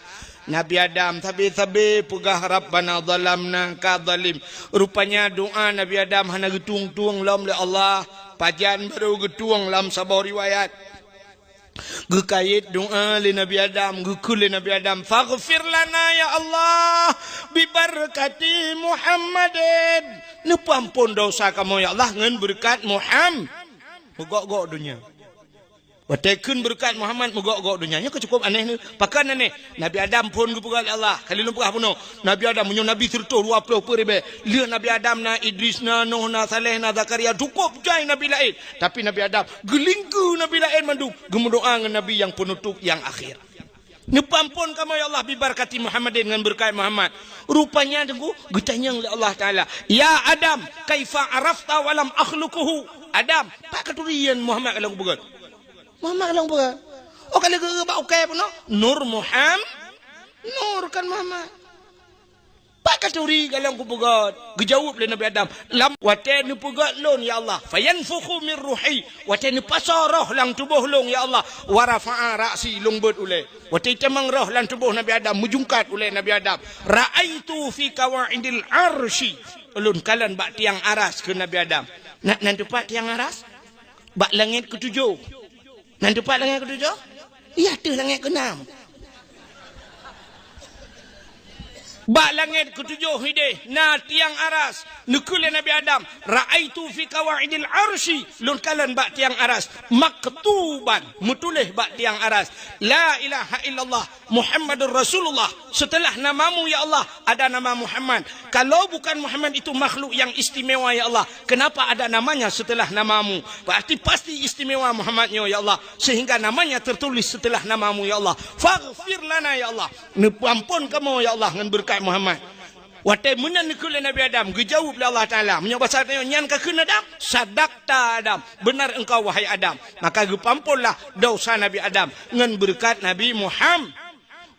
Nabi Adam. Sabe-sabe peugah, "Rabbana zalamna," ka zalim. Rupanya doa Nabi Adam hana geutueng-tueng lom lé Allah. Pajan barô geutueng lam saboh riwayat. Geukayét doa lé Nabi Adam, geukheun lé Nabi Adam, "Faghfir lana ya Allah, bibarakati Muhammadin." Neupeuamphon dosa kamoe ya Allah ngon beureukat Muham-, meugok-gok donya. Watée kheun beureukat Muhammad meugok-gok donya, nyoe ka cukup aneh nyoe. Pakon aneh? Nabi Adam phon geupeugah lé Allah, ka lheueh lôn peugah bunoe. Nabi Adam, meunyoe nabi sireutoh dua ploh peuet ribée, lheueh Nabi Adam na Idris, na Nuh, na Saleh, na Zakaria, cukup jai nabi laén. Tapi Nabi Adam geulingkeue nabi laén mandum, geumeudoá ngon nabi nyang peunutôp nyang akhé. Neupeuamphon kamoe ya Allah, bibarakati Muhammadin, ngon beureukat Muhammad. Rupanya teungku geutanyong lé Allah Taala, "Ya Adam, kaifa arafta wa lam akhluquhu?" Adam, pat katuri nyan Muhammad ka lôn peugah? Muhammad ka lôn peugah? Oh, ka lheueh geu-, bak ukée peunoh, Nur Muham-, Nur kan Muhammad. Pat katuri ka lôn kupeugét? Geujaweueb lé Nabi Adam, "Lam watée neupeugét lôn, ya Allah, fayanfukhu min ruhi, watée neupasoe roh lam tuboh lôn, ya Allah, wa rafa'a ra'si, lôn beuet ulée." Watée itamong roh lam tuboh Nabi Adam, meujungkat ulée Nabi Adam, "Ra'aitu fi qawaidil arsy," lôn kalon bak tiang aras, kheun Nabi Adam. Na, na teupat tiang aras? Bak langét keutujoh. Na teupat langét keutujoh? Iya, teuh langét keunam. Bak langét keutujoh idéh na tiang aras. Neukheun lé Nabi Adam, "Ra'aitu fi qawaidil arsy," lôn kalon bak tiang aras, "maktuban," meutuléh bak tiang aras, "La ilaha illallah Muhammadur Rasulullah." Setelah namamu, ya Allah, ada nama Muhammad. Kalau bukan Muhammad itu makhluk yang istimewa, ya Allah, kenapa ada namanya setelah namamu? Berarti pasti istimewa Muhammad nyoe, ya Allah, sehingga namanya tertulis setelah namamu, ya Allah. Faghfir lana, ya Allah. Neupeuamphon kamoe, ya Allah, ngon beureukat Muhammad. Watée meunan neukheun lé Nabi Adam, geujaweueb lé Allah Taala. Meunyoe basa tanyoe, nyan ka kheun Adam, "Sadakta Adam, benar engkau wahai Adam." Maka geupeuamphonlah dosa Nabi Adam ngon beureukat Nabi Muham-,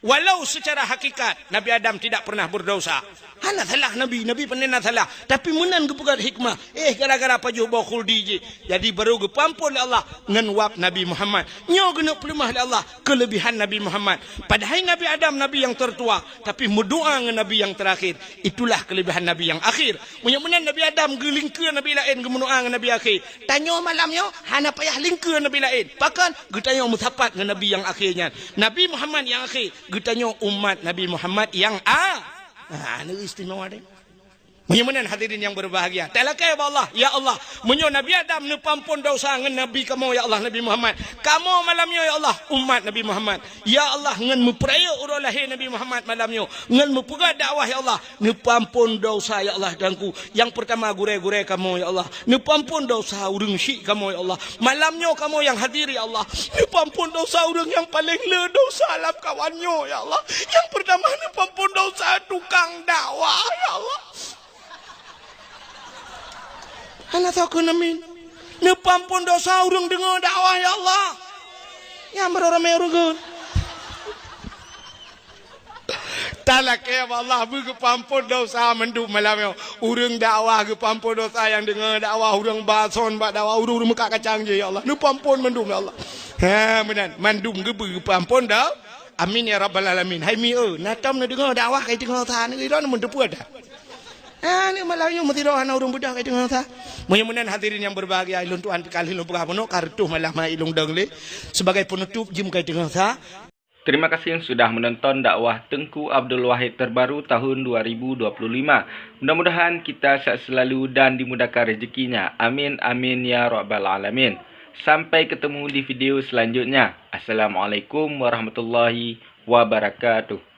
walau secara hakikat Nabi Adam tidak pernah berdosa. Hana salah Nabi, Nabi pandai na salah. Tapi meunan geupeugah hikmah, eh, gara-gara pajoh boh khuldi jih. Jadi baru geupeuamphon lé Allah ngon wab Nabi Muhammad. Nyoe geuneuk peuleumah lé Allah keulebihan Nabi Muhammad. Padahai Nabi Adam nabi nyang tertua, tapi meudoá ngon nabi nyang terakhir. Itulah keulebihan nabi nyang akhir. Meunyoe meunan Nabi Adam geulingkeue nabi laén geumeudoá ngon nabi akhé, tanyoe malam nyoe hana payah lingkeue nabi laén. Pakon? Geutanyoe meusapat ngon nabi nyang akhé nyan. Nabi Muhammad nyang akhé, geutanyoe umat Nabi Muhammad nyang a-, ha, nyoe istimewa deh. Meunyoe meunan hadirin nyang berbahagia, talakée bak Allah, "Ya Allah, meunyoe Nabi Adam neupeuamphon dosa ngon Nabi kamoe, ya Allah, Nabi Muhammad, kamoe malam nyoe, ya Allah, umat Nabi Muhammad, ya Allah, ngon meupeurayeuk uroe lahé Nabi Muhammad malam nyoe, ngon meupeugah dakwah, ya Allah, neupeuamphon dosa, ya Allah, Tuhanku. Nyang peurtama gurée-gurée kamoe, ya Allah. Neupeuamphon dosa ureuëng syik kamoe, ya Allah. Malam nyoe kamoe nyang hadir, ya Allah. Neupeuamphon dosa ureuëng nyang paleng le dosa lam kawan nyoe, ya Allah. Nyang peurtama neupeuamphon dosa tukang dakwah, ya Allah." Hana soe kheun amin. Neupeuamphon dosa ureuëng deungoe dakwah, ya Allah. Nyang barô ramé ureuëng kheun. Talakée bak Allah, beugeupeuamphon dosa mandum malam nyoe. Ureuëng dakwah geupeuamphon dosa, nyang deungoe dakwah, ureuëng ba son bak dakwah, ureuëng-ureuëng meukat kacang jih, ya Allah. Neupeuamphon mandum, ya Allah. Ha, meunan, mandum geubeu geupeuamphon do-, amin ya rabbal alamin. Hai mi, eu, na tom neudeungoe dakwah kai teungoh sa, neu droeneuh meuteupeu dah. Ha, ni malam nyoe meusidroe hana ureuëng beudôh kai teungoh sa. Meunyoe meunan hadirin nyang berbahagia, ilôn tuan teuka lheueh lôn peugah bunoe ka reutôh malam hai ilôn dong lé. Sebagai penutup, jeuem kai teungoh sa. Terima kasih sudah menonton dakwah Teungku Abdul Wahid terbaru tahun dua ribu dua puluh lima. Mudah-mudahan kita sehat selalu dan dimudahkan rezekinya. Amin, amin, ya rabbal alamin. Sampai ketemu di video selanjutnya. Assalamualaikum warahmatullahi wabarakatuh.